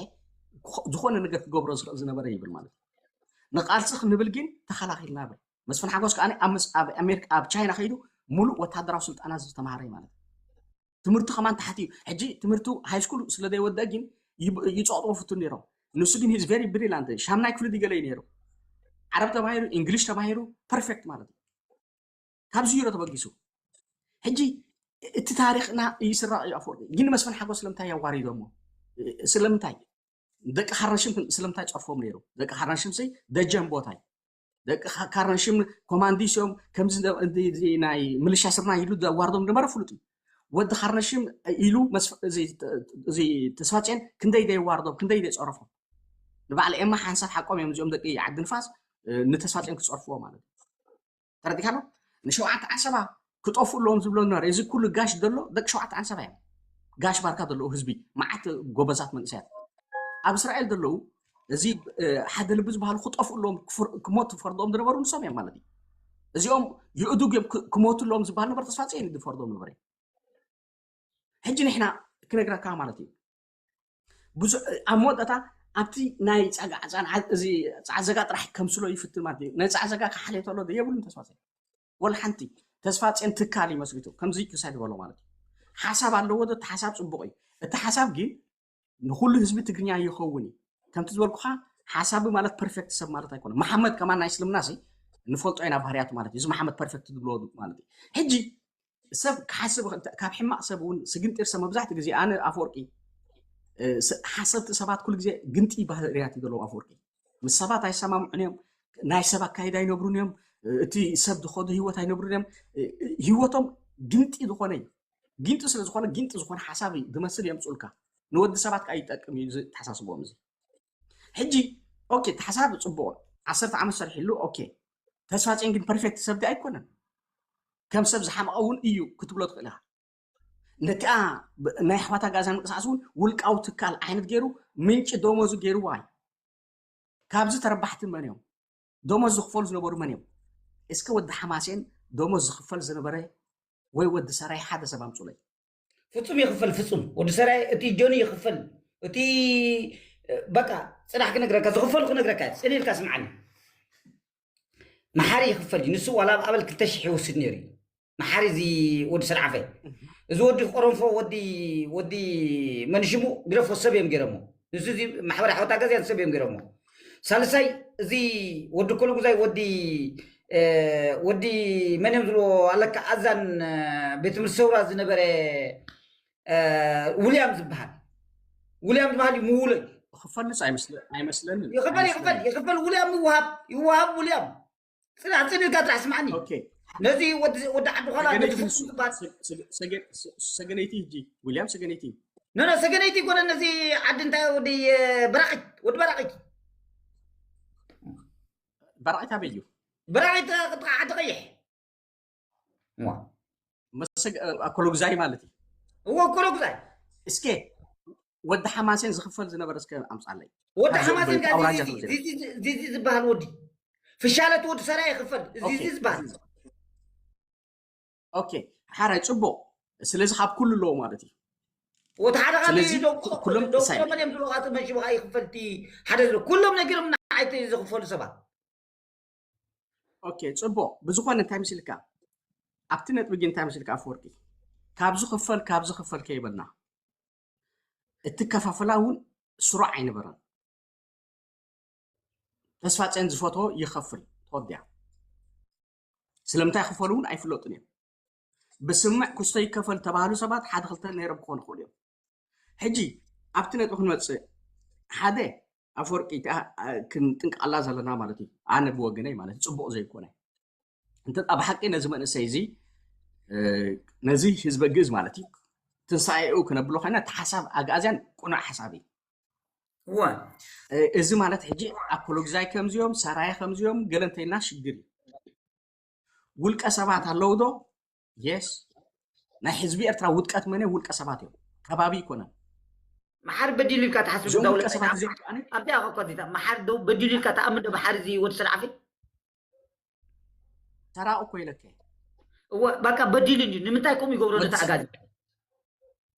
ዝኾነ ነገር ክገብሮ ዝኽእል ዝነበረ ይብል ማለት ንቃልሲ ክንብል ግን ተኸላኺልና ብል መስፍን ሓጎስ ከዓ ኣብ ቻይና ከይዱ ሙሉእ ወታደራዊ ስልጠና ዝተምሃረ ማለት ትምህርቱ ከማን ተሓት እዩ ሕጂ ትምህርቱ ሃይስኩል ስለ ዘይወደአ ግን ይፀቕጥዎ ፍቱን ነይሮም ንሱ ግን ሂዝ ቨሪ ብሪላንት ሻምናይ ክፍሊ ድገለ እዩ ነይሩ ዓረብ ተማሂሩ እንግሊሽ ተማሂሩ ፐርፌክት ማለት እዩ ካብዚ ዩሮ ተበጊሱ ሕጂ እቲ ታሪክና ይስራቕ እዩ ኣፈወርቂ ግን መስፍን ሓጎስ ስለምንታይ ያዋሪዶሞ ስለምንታይ ደቂ ካርነሽም ስለምንታይ ፀርፎም ነይሩ ደቂ ካርነሽም ሲ ደጀን ቦታይ ደቂ ካርነሽም ኮማንዲስ እዮም ከምዚ ናይ ምልሻ ስርና ኢሉ ዘዋርዶም ነበረ ፍሉጥ እዩ ወዲ ካርነሽም ኢሉ እዚ ተስፋፅዮን ክንደይ ደየዋርዶም ክንደይ ደየፀረፎም ንባዕሊ ኤማ ሓንሳብ ሓቆም እዮም እዚኦም ደቂ ዓዲ ንፋስ ንተስፋፅዮን ክፀርፍዎ ማለት እዩ ተረዲካ ኣሎ ንሸውዓተ ዓንሰባ ክጠፉ ኣለዎም ዝብሎ ነበረ እዚ ኩሉ ጋሽ ዘሎ ደቂ ሸውዓተ ዓንሰባ እዮም ጋሽ ባርካ ዘለዉ ህዝቢ መዓት ጎበዛት መንእሰያት ኣብ እስራኤል ዘለዉ እዚ ሓደ ልቢ ዝበሃሉ ክጠፉ ኣለዎም ክሞት ዝፈርዶም ዝነበሩ ንሶም እዮም ማለት እዩ እዚኦም ይእዱግ እዮም ክሞቱ ኣለዎም ዝበሃል ነበር ተስፋፅዮን ዝፈርዶም ነበር ሕጂ ንሕና ክነግረካ ማለት እዩ ብዙ ኣብ መወዳእታ ኣብቲ ናይ ፃዕዘጋ ጥራሕ ከምስሎ ይፍትን ማለት እዩ ናይ ፃዕዘጋ ክሓልዮ ተሎ የብሉን ተስፋ ወላ ሓንቲ ተስፋ ፅዮን ትካል ይመስሪቱ ከምዚ ክሳይ ዝበሎ ማለት እዩ ሓሳብ ኣለዎ ዶ እቲ ሓሳብ ፅቡቅ እዩ እቲ ሓሳብ ግን ንኩሉ ህዝቢ ትግርኛ ይኸውን እዩ ከምቲ ዝበልኩካ ሓሳቢ ማለት ፐርፌክት ሰብ ማለት ኣይኮነ መሓመድ ከማን ናይ እስልምና ሲ ንፈልጦ ኢና ባህርያቱ ማለት እዩ እዚ መሓመድ ፐርፌክት ዝብሎ ማለት እዩ ሕጂ ሰብ ክሓስብ ካብ ሕማቕ ሰብ እውን ስግንጢር ሰብ መብዛሕትኡ ግዜ ኣነ ኣፈወርቂ ሓሰብቲ ሰባት ኩሉ ግዜ ግንጢ ባህርያት እዩ ዘለዎም ኣፈወርቂ ምስ ሰባት ኣይሰማምዑን እዮም ናይ ሰብ ኣካይዳ ኣይነብሩን እዮም እቲ ሰብ ዝኸዱ ህይወት ኣይነብሩን እዮም ህይወቶም ግንጢ ዝኾነ እዩ ግንጢ ስለ ዝኾነ ግንጢ ዝኾነ ሓሳብ ዝመስል የምፅኡልካ ንወዲ ሰባት ከዓ ይጠቅም እዩ ተሓሳስቦም እዚ ሕጂ ኦኬ ተሓሳብ ፅቡቅ ዓሰርተ ዓመት ሰሪሕሉ ኦኬ ተስፋፅዮን ግን ፐርፌክት ሰብ ኣይኮነን ከም ሰብ ዝሓመቐ እውን እዩ ክትብሎ ትኽእል ኢኻ ነቲኣ ናይ ኣሕዋታ ጋዛ ምንቅስቃስ እውን ውልቃዊ ትካል ዓይነት ገይሩ ምንጪ ደሞዙ ገይርዋ እዩ ካብዚ ተረባሕቲ መን እዮም ደሞዝ ዝኽፈሉ ዝነበሩ መን እዮም እስከ ወዲ ሓማሴን ደሞዝ ዝኽፈል ዝነበረ ወይ ወዲ ሰራይ ሓደ ሰብ ኣምፁለይ ፍፁም ይኽፈል ፍፁም ወዲ ሰራይ እቲ ጆኒ ይኽፈል እቲ በቃ ፅናሕ ክነግረካ ዝኽፈሉ ክነግረካ ፅን ኢልካ ስምዓኒ መሓሪ ይኽፈል እዩ ንሱ ዋላ ኣብ ኣበል ክልተ ሽሕ ይወስድ ነይሩ እዩ መሓሪ እዚ ወዲ ሰርዓፈ እዚ ወዲ ቆረንፎ ወዲ ወዲ መንሽሙ ግደፎ ሰብ እዮም ገይሮሞ ንሱ እዚ ማሕበር ኣሕዋት ኣጋዝያን ሰብ እዮም ገይሮሞ ሳልሳይ እዚ ወዲ ኮለጉዛይ ወዲ ወዲ መን እዮም ዝብልዎ ኣለካ ኣዛን ቤት ትምህርቲ ሰውራ ዝነበረ ውልያም ዝበሃል ውልያም ዝበሃል እዩ ምውሎ እዩ ክፈልስ ኣይመስለንን ይኽፈል ይኽፈል ይኽፈል ውልያም ይወሃብ ይወሃብ ውልያም ፅናሕ ፅን ኢልካ ጥራሕ ስማዕኒ ኦኬ ነዚ ወዲ ዓዲ ኾላ ነዚ ፍጹም ዝበሃል ሰገነይቲ ህጂ ዊልያም ሰገነይቲ ኖ ኖ ሰገነይቲ ይኮነ ነዚ ዓዲ እንታይ ወዲ በራቂት ወዲ በራቂት በራቂት ኣበይ እዩ? በራቂት ቅጥቃ ዓዲ ቀይሕ ኮሎግዛይ ማለት እዩ። እዎ ኮሎግዛይ እስኬ ወዲ ሓማሴን ዝኽፈል ዝነበረ እስከ ኣምፃለይ። ወዲ ሓማሴን ዚዚ ዝበሃል ወዲ ፍሻለት ወዲ ሰራ ይኽፈል ዚዚ ዝበሃል ኦኬ ሓራይ ፅቡቅ። ስለዚ ካብ ኩሉ ኣለዎ ማለት እዩ። ወቲ ሓደ ካብኩሎም እዮም ዝለቃጡ መሽብካ ይኽፈልቲ ሓደ ዝለ ኩሎም ነጊሮም ንዓይቲ ዝኽፈሉ ሰባት። ኦኬ ፅቡቅ። ብዝኾነ እንታይ ምስልካ ኣብቲ ነጥቢ ግን እንታይ ምስልካ ኣፈወርቂ ካብዚ ክፈል ካብዚ ክፈል ከይበልና እቲ ከፋፍላ እውን ስሩዕ ኣይነበረን። ተስፋፅዮን ዝፈትዎ ይኸፍል ተወዲኣ። ስለምንታይ ክፈሉ እውን ኣይፍለጡን እዮም። ብስምዕ ክስቶ ይከፈል ተባህሉ ሰባት ሓደ ክልተ ነይሮም ክኾኑ ይኽእሉ እዮም። ሕጂ ኣብቲ ነጥቢ ክንመፅእ ሓደ ኣፈወርቂ ክንጥንቀቐላ ዘለና ማለት እዩ። ኣነ ብወገነይ ማለት እዩ ፅቡቕ ዘይኮነ እንተ ኣብ ሓቂ ነዚ መንእሰይ እዚ ነዚ ህዝበ ግእዝ ማለት እዩ ትንሳኤኡ ክነብሎ ኮይና እቲ ሓሳብ ኣግኣዝያን ቁኑዕ ሓሳብ እዩ። እዚ ማለት ሕጂ ኣኮሎግዛይ ከምዚኦም ሰራየ ከምዚኦም ገለ እንተይልና ሽግር እዩ። ውልቀ ሰባት ኣለዉ ዶ? የስ ናይ ህዝቢ ኤርትራ ውድቀት መነ ውልቀ ሰባት እዮም። ከባቢ ይኮነን። መሓር በዲሉ ኢልካ ትሓስብ እዞም ውልቀ ሰባት እዚኦም ከዓኒ ኣብዚኣ እኮ ዚታ መሓር ዶ በዲሉ ኢልካ ትኣምን ዶ መሓር እዚ ወዲ ሰልዓፊ ሰራቂ እኮ ኢለከ እወ በቃ በዲሉ እንጂ ንምንታይ ከምኡ ይገብሮ ነቲ ኣጋዚ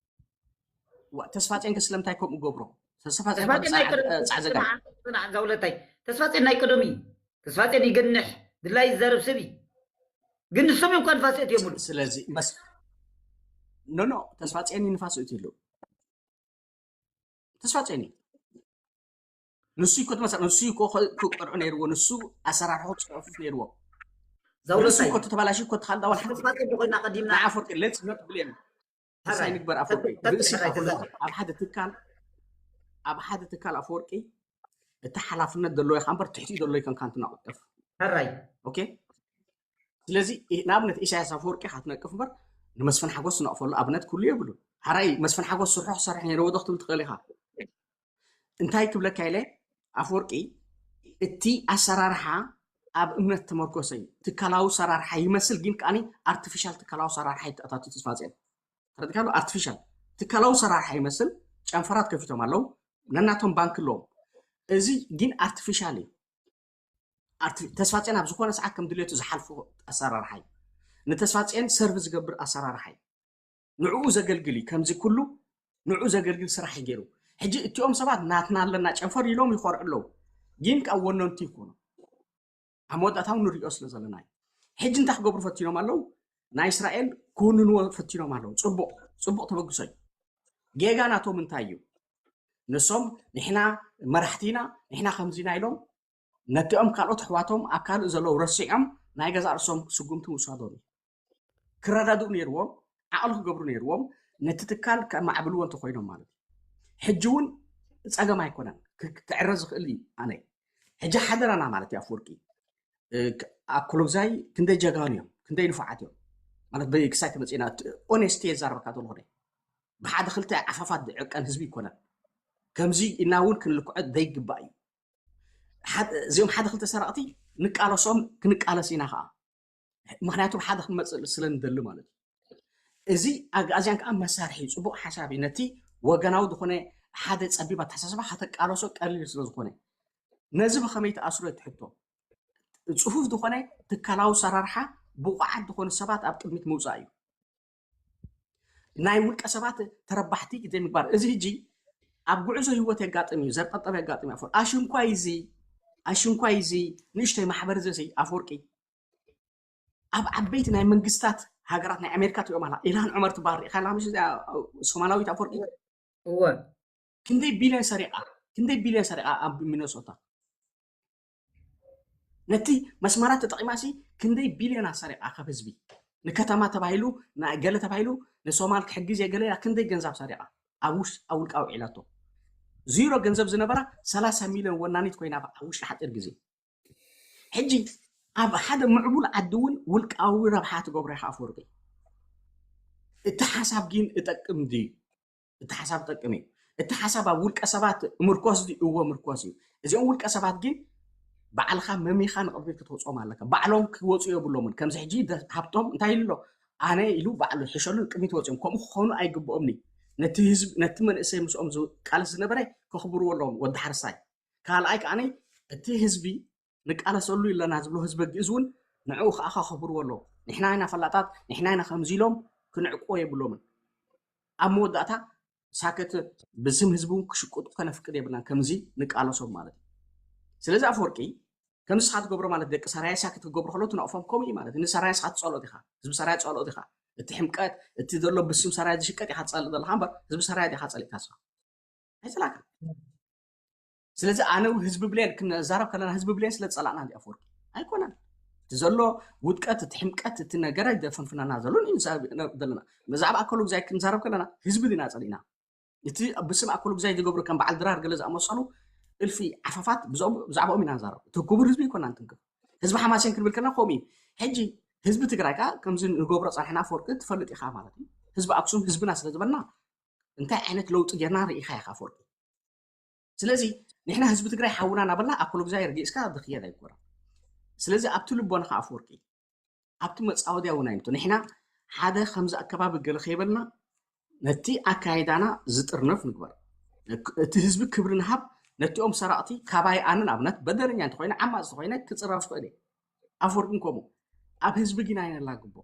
ተስፋ ጨንገ ስለምንታይ ከምኡ ገብሮ? ተስፋ ዛውለታይ ተስፋ ጨን ናይ ቅደሚ ተስፋ ጨን ይገንሕ ድላይ ይዛረብ ሰብ ግን ንሶም እዮም ኳ ንፋስ እት የምሉ ስለዚ ኖ ኖ ተስፋ ጨን ንፋስ እት ይሉ ተስፋ ጨን ንሱ ይኮ ትመሳ ንሱ ይኮ ክቀርዑ ነይርዎ ንሱ ኣሰራርሑ ጽሑፍ ነይርዎ ዛውለታይ ይኮ ተባላሽ ይኮ ተኻልዳ ዋላ ሓንቲ ኮይና ቀዲምና ዓፈር ሌትስ ኖት ብሌም ተሳይ ንግበር ኣፈወርቂ ብርእሲ ኣብ ሓደ ትካል ኣብ ሓደ ትካል ኣፈወርቂ እቲ ሓላፍነት ዘለዎ ኢኻ እምበር ትሕቲ ዘለዎ ይከንካ እንትናቁጠፍ ሕራይ ኦኬ ስለዚ ንኣብነት ኢሳያስ ኣፈወርቂ ካትነቅፍ እምበር ንመስፍን ሓጎስ ትነቅፈሉ ኣብነት ኩሉ የብሉ ሓራይ መስፍን ሓጎስ ስርሑ ክሰርሕ ነይረዎ ዶ ክትብል ትኽእል ኢኻ እንታይ ክብለካ ኢለ ኣፈወርቂ እቲ ኣሰራርሓ ኣብ እምነት ተመርኮሰ እዩ ትካላዊ ሰራርሓ ይመስል ግን ከዓኒ ኣርቲፊሻል ትካላዊ ሰራርሓ ይተኣታቱ ተስፋፅዮን ተረድካሉ ኣርቲፊሻል ትካላዊ ሰራርሓ ይመስል ጨንፈራት ከፊቶም ኣለዉ ነናቶም ባንክ ኣለዎም እዚ ግን ኣርቲፊሻል እዩ ተስፋፅዮን ኣብ ዝኾነ ሰዓት ከም ድሌቱ ዝሓልፎ ኣሰራርሓ እዩ ንተስፋፅዮን ሰርቭ ዝገብር ኣሰራርሓ እዩ ንዕኡ ዘገልግል እዩ ከምዚ ኩሉ ንዕኡ ዘገልግል ስራሕ እዩ ገይሩ ሕጂ እቲኦም ሰባት ናትና ኣለና ጨንፈር ኢሎም ይኮርዑ ኣለዉ ግን ካብ ወነንቲ ይኮኑ ኣብ መወዳእታው ንሪኦ ስለ ዘለና እዩ ሕጂ እንታይ ክገብሩ ፈቲኖም ኣለዉ ናይ እስራኤል ክውንንዎ ፈቲኖም ኣለዉ ፅቡቅ ፅቡቅ ተበግሶ እዩ ጌጋ ናቶም እንታይ እዩ ንሶም ንሕና መራሕቲ ኢና ንሕና ከምዚ ኢና ኢሎም ነቲኦም ካልኦት ኣሕዋቶም ኣብ ካልእ ዘለዉ ረሲዖም ናይ ገዛእ ርእሶም ስጉምቲ ምውሳዶም እዩ ክረዳድኡ ነይርዎም ዓቕሊ ክገብሩ ነይርዎም ነቲ ትካል ከማዕብልዎ እንተኮይኖም ማለት እዩ ሕጂ እውን ፀገም ኣይኮነን ክዕረ ዝኽእል እዩ ኣነ ሕጂ ሓደራና ማለት እዩ ኣፍወርቂ ኣኮሎግዛይ ክንደይ ጀጋኑ እዮም ክንደይ ንፉዓት እዮም ማለት በይ ክሳይ ተመፅና ኦኔስቲ የዛረበካ ተልኾነ ብሓደ ክልተ ዓፋፋት ዝዕቀን ህዝቢ ይኮነን ከምዚ ኢና እውን ክንልክዖ ዘይግባእ እዩ እዚኦም ሓደ ክልተ ሰረቕቲ ንቃለሶም ክንቃለስ ኢና ከዓ ምክንያቱ ሓደ ክንመፅእ ስለ ንደሊ ማለት እዩ እዚ ኣግኣዝያን ከዓ መሳርሒ እዩ ፅቡቅ ሓሳብ እዩ ነቲ ወገናዊ ዝኾነ ሓደ ፀቢብ ኣተሓሳስባ ከተቃለሶ ቀሊል ስለ ዝኾነ ነዚ ብኸመይ ተኣስሮ እቲ ሕቶ ፅፉፍ ዝኾነ ትካላዊ ሰራርሓ ብቑዓት ዝኾኑ ሰባት ኣብ ቅድሚት ምውፃእ እዩ ናይ ውልቀ ሰባት ተረባሕቲ ዘይምግባር እዚ ህጂ ኣብ ጉዕዞ ህይወት የጋጥም እዩ ዘርጠብጠብ የጋጥም እዩ ኣፈወርቂ ኣሽንኳይ እዚ ኣሽንኳይ እዚ ንእሽተይ ማሕበር እዚ ኣፈወርቂ ኣብ ዓበይቲ ናይ መንግስታት ሃገራት ናይ ኣሜሪካ ትሪኦም ኣላ ኢልሃን ዑመር ትበሃል ሪኢኻ ኣላ ምሽ እዚኣ ሶማላዊት ኣፈወርቂ እወ ክንደይ ቢልዮን ሰሪቓ ክንደይ ቢልዮን ሰሪቓ ኣብ ሚነሶታ ነቲ መስመራት ተጠቒማ ሲ ክንደይ ቢልዮናት ሰሪቓ ካብ ህዝቢ ንከተማ ተባሂሉ ገለ ተባሂሉ ንሶማል ክሕግዝ እየ ገለ ኢላ ክንደይ ገንዘብ ሰሪቓ ኣብ ውሽ ኣብ ውልቃዊ ዒላቶ ዚሮ ገንዘብ ዝነበራ ሰላሳ ሚልዮን ወናኒት ኮይና ኣብ ውሽጢ ሓፂር ግዜ ሕጂ ኣብ ሓደ ምዕቡል ዓዲ እውን ውልቃዊ ረብሓ ትገብሮ ኢኻ ኣፈወርቂ። እቲ ሓሳብ ግን እጠቅም ድዩ? እቲ ሓሳብ ጠቅም እዩ። እቲ ሓሳብ ኣብ ውልቀ ሰባት ምርኮስ ድዩ? እወ ምርኮስ እዩ። እዚኦም ውልቀ ሰባት ግን ባዕልኻ መሚኻ ንቕድሚት ክትወፅኦም ኣለካ። ባዕሎም ክወፁ የብሎምን። ከምዚ ሕጂ ደ- ሃብቶም እንታይ ኢሉ ኣሎ? ኣነ ኢሉ ባዕሉ ሕሸሉ ንቅድሚት ወፅኦም። ከምኡ ክኾኑ ኣይግብኦምኒ። ነቲ ህዝብ ነቲ መንእሰይ ምስኦም ዝቃለስ ዝነበረ ከኽብርዎ ኣለዎም። ወዲ ሓረስታይ ካልኣይ ከዓኒ እቲ ህዝቢ ንቃለሰሉ ኣለና ዝብሎ ህዝበ ግእዝ እውን ንዕኡ ከዓ ከኽብርዎ ኣለዎ። ንሕና ኢና ፈላጣት፣ ንሕና ኢና ከምዚ ኢሎም ክንዕቅዎ የብሎምን። ኣብ መወዳእታ ሳክት ብስም ህዝቢ እውን ክሽቅጡ ከነፍቅድ የብልናን። ከምዚ ንቃለሶም ማለት እዩ። ስለዚ ኣፈወርቂ ከምዚ ስኻ ትገብሮ ማለት ደቂ ሰራየ ሳክት ክገብሩ ከሎ ትነቕፎም ከምኡ እዩ ማለት እዩ። ንሰራየ ስኻ ትጸልኦ ዲኻ? ህዝቢ ሰራየ ትጸልኦ ዲኻ? እቲ ሕምቀት እቲ ዘሎ ብስም ሰራየ ዝሽቀጥ ኢኻ ትጸልእ ዘለኻ እምበር ህዝቢ ሰራየ ዲኻ ጸሊእካ ስኻ? ኣይጸላእካን። ስለዚ ኣነ ህዝቢ ብሌን ክንዛረብ ከለና ህዝቢ ብሌን ስለ ዝጸላእና እንዲ ኣፈወርቂ ኣይኮነን። እቲ ዘሎ ውድቀት እቲ ሕምቀት እቲ ነገር ኣይደፈንፍነና ዘሎ ንዛረብ ዘለና ብዛዕባ ኣከሉ ግዛይ ክንዛረብ ከለና ህዝቢ ዲና ጸሊእና? እቲ ብስም ኣከሉ ግዛይ ዝገብሩ ከም በዓል ድራር ገለ ዝኣመሰሉ እልፊ ዓፋፋት ብዛዕባኦም ኢና ንዛረብ። እቲ ክቡር ህዝቢ ይኮና ንትንክፍ። ህዝቢ ሓማሴን ክንብል ከለና ከምኡ እዩ። ሕጂ ህዝቢ ትግራይ ከዓ ከምዚ ንገብሮ ፃንሕና ኣፈወርቂ ትፈልጥ ኢኻ ማለት እዩ። ህዝቢ ኣክሱም ህዝብና ስለ ዝበልና እንታይ ዓይነት ለውጢ ጌርና ርኢኻ ኢኻ ኣፈወርቂ። ስለዚ ንሕና ህዝቢ ትግራይ ሓውና እናበልና ኣኮሎግዛይ ርጊእስካ ዝኽየድ ኣይኮነን። ስለዚ ኣብቲ ልቦና ከዓ ኣፈወርቂ ኣብቲ መፃወድያ እውን ኣይምቶ ንሕና ሓደ ከምዚ ኣከባቢ ገለ ከይበልና ነቲ ኣካይዳና ዝጥርነፍ ንግበር። እቲ ህዝቢ ክብሪ ንሃብ። ነቲኦም ሰራቕቲ ካባይ ኣነ ንኣብነት በደለኛ እንተኮይነ ዓማፅ እንተኮይነ ክፅረፍ ክእል እየ። ኣፈወርቂ ከምኡ ኣብ ህዝቢ ግን ኣይነላግቦ።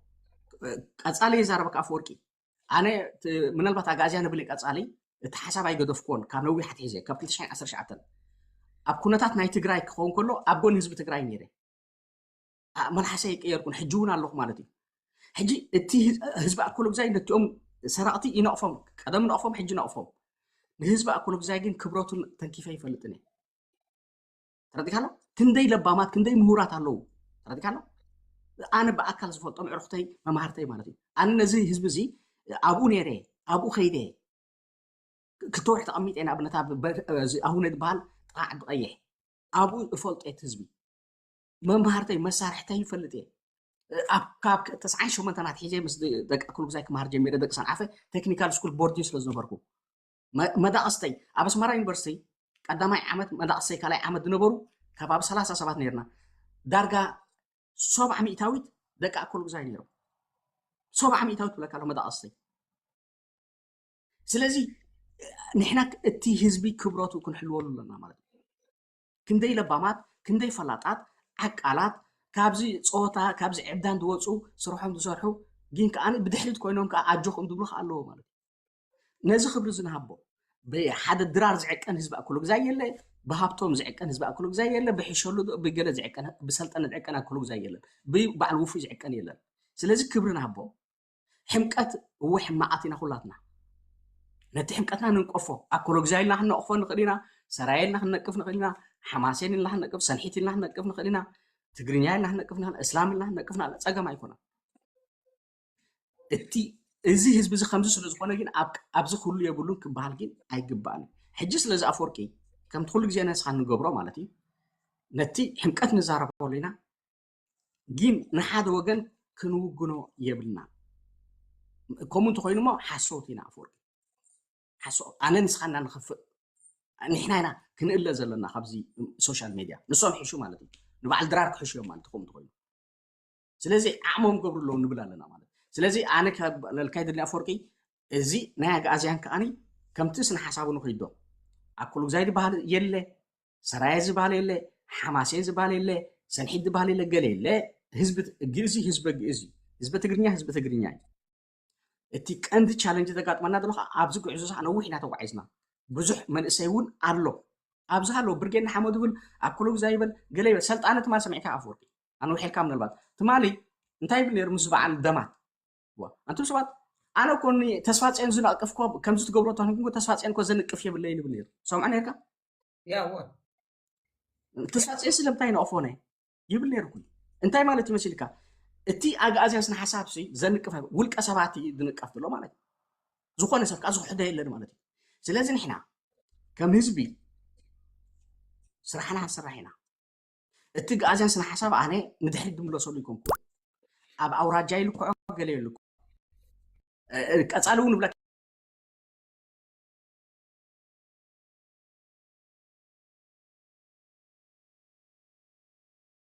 ቀፃሊ የዛረበካ ኣፈወርቂ ኣነ ምናልባት ኣጋዝያ ንብል ቀፃሊ እቲ ሓሳብ ኣይገደፍኩዎን ካብ ነዊሕ ኣትሒዘ ካብ ክልተ ሽሕን ዓሰርተ ትሽዓተን ኣብ ኩነታት ናይ ትግራይ ክኸውን ከሎ ኣብ ጎኒ ህዝቢ ትግራይ ነይረ። መልሓሰ ይቀየርኩን ሕጂ እውን ኣለኹ ማለት እዩ። ሕጂ እቲ ህዝቢ ኣኮሎግዛይ ነቲኦም ሰራቕቲ ይነቕፎም፣ ቀደም ነቕፎም፣ ሕጂ ነቕፎም። ንህዝቢ ኣኮሎግዛይ ግን ክብረቱን ተንኪፈ ይፈልጥን እየ። ተረዲካ ኣሎ? ክንደይ ለባማት ክንደይ ምሁራት ኣለዉ። ተረዲካ ኣሎ? ኣነ ብኣካል ዝፈልጦም ዕርክተይ መማህርተይ ማለት እዩ። ኣነ ነዚ ህዝቢ እዚ ኣብኡ ነይረ ኣብኡ ከይደ ክልተ ወርሒ ተቐሚጠ ንኣብነት ኣብ ኣሁነ ዝበሃል ጥቓ ዓዲ ቀይሕ ኣብኡ እፈልጦ እቲ ህዝቢ መምሃርተይ መሳርሕተይ ይፈልጥ እየ። ኣብ ካብ ተስዓን ሸሞንተን ኣትሒዘ ምስ ደቂ ኣክሉ ግዛይ ክመሃር ጀሚረ ደቂ ሰንዓፈ ቴክኒካል ስኩል ቦርዲን ስለ ዝነበርኩ መዳቕስተይ ኣብ ኣስመራ ዩኒቨርሲቲ ቀዳማይ ዓመት መዳቕስተይ ካልኣይ ዓመት ዝነበሩ ከባቢ ሰላሳ ሰባት ነርና። ዳርጋ ሰብዓ ሚእታዊት ደቂ ኣኮሎግዛይ ነይሮም። ሰብዓ ሚእታዊት ብለካ ኣሎ መዳቐስተይ። ስለዚ ንሕና እቲ ህዝቢ ክብረቱ ክንሕልወሉ ኣለና ማለት እዩ። ክንደይ ለባማት ክንደይ ፈላጣት ዓቃላት ካብዚ ፀወታ ካብዚ ዕብዳን ዝወፁ ስርሖም ዝሰርሑ ግን ከዓ ብድሕሪት ኮይኖም ከዓ ኣጆኹም ዝብሉ ከዓ ኣለዎ ማለት እዩ። ነዚ ክብሪ ዝንሃቦ ብሓደ ድራር ዝዕቀን ህዝቢ ኣኮሎግዛይ የለ፣ ብሃብቶም ዝዕቀን ህዝቢ ኣኮሎግዛይ የለ፣ ብሕሸሉ ብገለ ዝዕቀን ብሰልጠነ ዝዕቀን ኣኮሎግዛይ የለን፣ ብበዓል ውፉይ ዝዕቀን የለን። ስለዚ ክብሪ ንሃቦ። ሕምቀት እወ ሕማቓት ኢና ኩላትና። ነቲ ሕምቀትና ንንቀፎ። ኣኮሎግዛይ ኢልና ክንነቕፎ ንኽእል ኢና፣ ሰራየ ኢልና ክንነቅፍ ንኽእል ኢና፣ ሓማሴን ኢልና ክንነቅፍ፣ ሰንሒት ኢልና ክንነቅፍ ንኽእል ኢና፣ ትግርኛ ኢልና ክንነቅፍ ንኽእል፣ እስላም ኢልና ክንነቅፍ ንኽእል፣ ፀገም ኣይኮነን። እቲ እዚ ህዝቢ እዚ ከምዚ ስለ ዝኾነ ግን ኣብዚ ኩሉ የብሉን ክበሃል ግን ኣይግባእን። ሕጂ ስለዚ ኣፈወርቂ ከምቲ ኩሉ ግዜ ነስኻ ንገብሮ ማለት እዩ ነቲ ሕምቀት ንዛረበሉ ኢና ግን ንሓደ ወገን ክንውግኖ የብልና። ከምኡ እንተኮይኑ ሞ ሓሰውቲ ኢና ኣፈወርቂ ሓሰው ኣነ ንስኻና ንኽፍእ ንሕና ኢና ክንእለ ዘለና ካብዚ ሶሻል ሜድያ ንሶም ሕሹ ማለት እዩ ንበዓል ድራር ክሕሹ እዮም ማለት ከምኡ እንተኮይኑ ስለዚ ዓቕሞም ገብሩ ኣለዉ ንብል ኣለና ማለት ስለዚ ኣነ ለልካይ ድኒ ኣፈወርቂ እዚ ናይ ኣግኣዝያን ከዓኒ ከምቲ ስነ ሓሳቡ ንኽይዶ ኣኮሎግዛይ ዝበሃል የለ ሰራየ ዝበሃል የለ ሓማሴን ዝበሃል የለ ሰንሒት ዝበሃል የለ ገለ የለ ህዝቢ ግእዚ ህዝበ ግእዚ ህዝበ ትግርኛ ህዝበ ትግርኛ እዩ እቲ ቀንዲ ቻለንጅ ዘጋጥመና ዘሎ ከዓ ኣብዚ ጉዕዞ ከዓ ነዊሕ ኢና ተጓዒዝና ብዙሕ መንእሰይ እውን ኣሎ ኣብዚ ሃለዎ ብርጌድ ንሓመዱ ይብል ኣኮሎግዛይ ይበል ገለ ይበል ሰልጣነ ትማል ሰሚዕካ ኣፈወርቂ ኣነ ውሒልካ ምናልባት ትማሊ እንታይ ይብል ነይሩ ምስ በዓል ደማት ኣንቱም ሰባት ኣነ እኮ ተስፋፅዮን ዝነቅፍ እኮ ከምዚ ትገብሮ ተኮንኩም ተስፋፅዮን እኮ ዘንቅፍ የብለይን ይብል ነይሩ ሰምዖ ነርካ ያወ ተስፋፅዮን ስለምንታይ ነቅፎነ ይብል ነይሩ ኩሉ እንታይ ማለት ይመሲልካ እቲ ኣግኣዝያን ስነ ሓሳብ ሲ ዘንቅፍ ውልቀ ሰባት እዩ ዝንቀፍ ዘሎ ማለት እዩ ዝኾነ ሰብ ከዓ ዝክሕዶ የለን ማለት እዩ ስለዚ ንሕና ከም ህዝቢ ስራሕና ክንስራሕ ኢና እቲ ግኣዝያን ስነ ሓሳብ ኣነ ንድሕሪት ድምለሰሉ ይኮንኩ። ኣብ ኣውራጃ ይልክዖ፣ ገለ ይልክዖ። እ፣ እ፣ ቀጻሊ እውን ይብለካ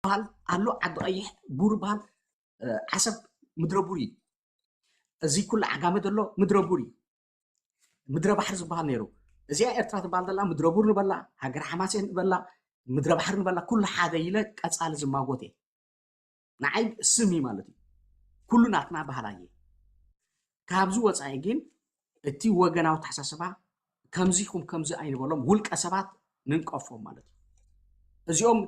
በሃል ኣሎ። ዓዲ ቀይሕ ቡር በሃል፣ እ፣ ዓሰብ ምድረ ቡር እዩ። እዚ ኩሉ ዓጋመ ዘሎ ምድረ ቡር እዩ። ምድረ ባሕሪ ዝበሃል ነይሩ። እዚኣ ኤርትራ ትበሃል ዘላ ምድረ ቡር ንበላ፣ ሃገር ሓማሴን ንበላ፣ ምድረ ባሕሪ ንበላ፣ ኩሉ ሓደ ኢለ ቀጻሊ ዝማጎት እየ። ንዓይ ስም እዩ ማለት እዩ። ኩሉ ናትና ባህላ እየ። ካብዚ ወጻኢ ግን እቲ ወገናዊ ኣተሓሳስባ ከምዚ ይኹም ከምዚ ኣይንበሎም፣ ውልቀ ሰባት ንንቀፎም ማለት እዩ። እዚኦም፣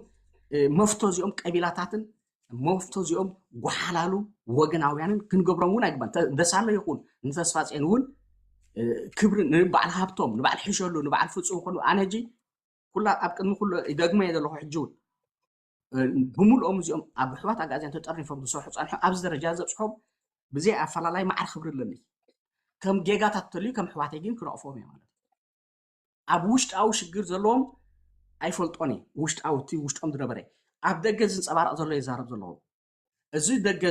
እ፣ መፍቶ እዚኦም ቀቢላታትን መፍቶ እዚኦም ጓሓላሉ ወገናውያንን ክንገብሮም እውን ኣይግባን። ተ-፣ ደሳለ ይኹን ንተስፋጽዮን እውን፣ እ፣ ክብሪ ንበዓል ሃብቶም፣ ንበዓል ሕሸሉ፣ ንበዓል ፍጹም ይኹን ኣነ ሕጂ ኩላ ኣብ ቅድሚ ኩሉ ይደግሞ እየ ዘለኹ። ሕጂ እውን፣ እ፣ ብምልኦም እዚኦም ኣብ ኣሕዋት ኣግኣዝያን ተጠርኒፎም ዝሰርሑ ጸንሑ ኣብዚ ደረጃ ዘብጽሖም ብዘይ ኣፈላላይ ማዕረ ክብሪ ኣለኒ። ከም ጌጋታት ተልዩ ከም ኣሕዋተይ ግን ክነቕፎም እየ ማለት እዩ። ኣብ ውሽጣዊ ሽግር ዘለዎም ኣይፈልጦን እየ። ውሽጣዊ፣ እቲ ውሽጦም ዝነበረ፣ ኣብ ደገ ዝንጸባረቕ ዘሎ ይዛረብ ዘለኹ። እዚ ደገ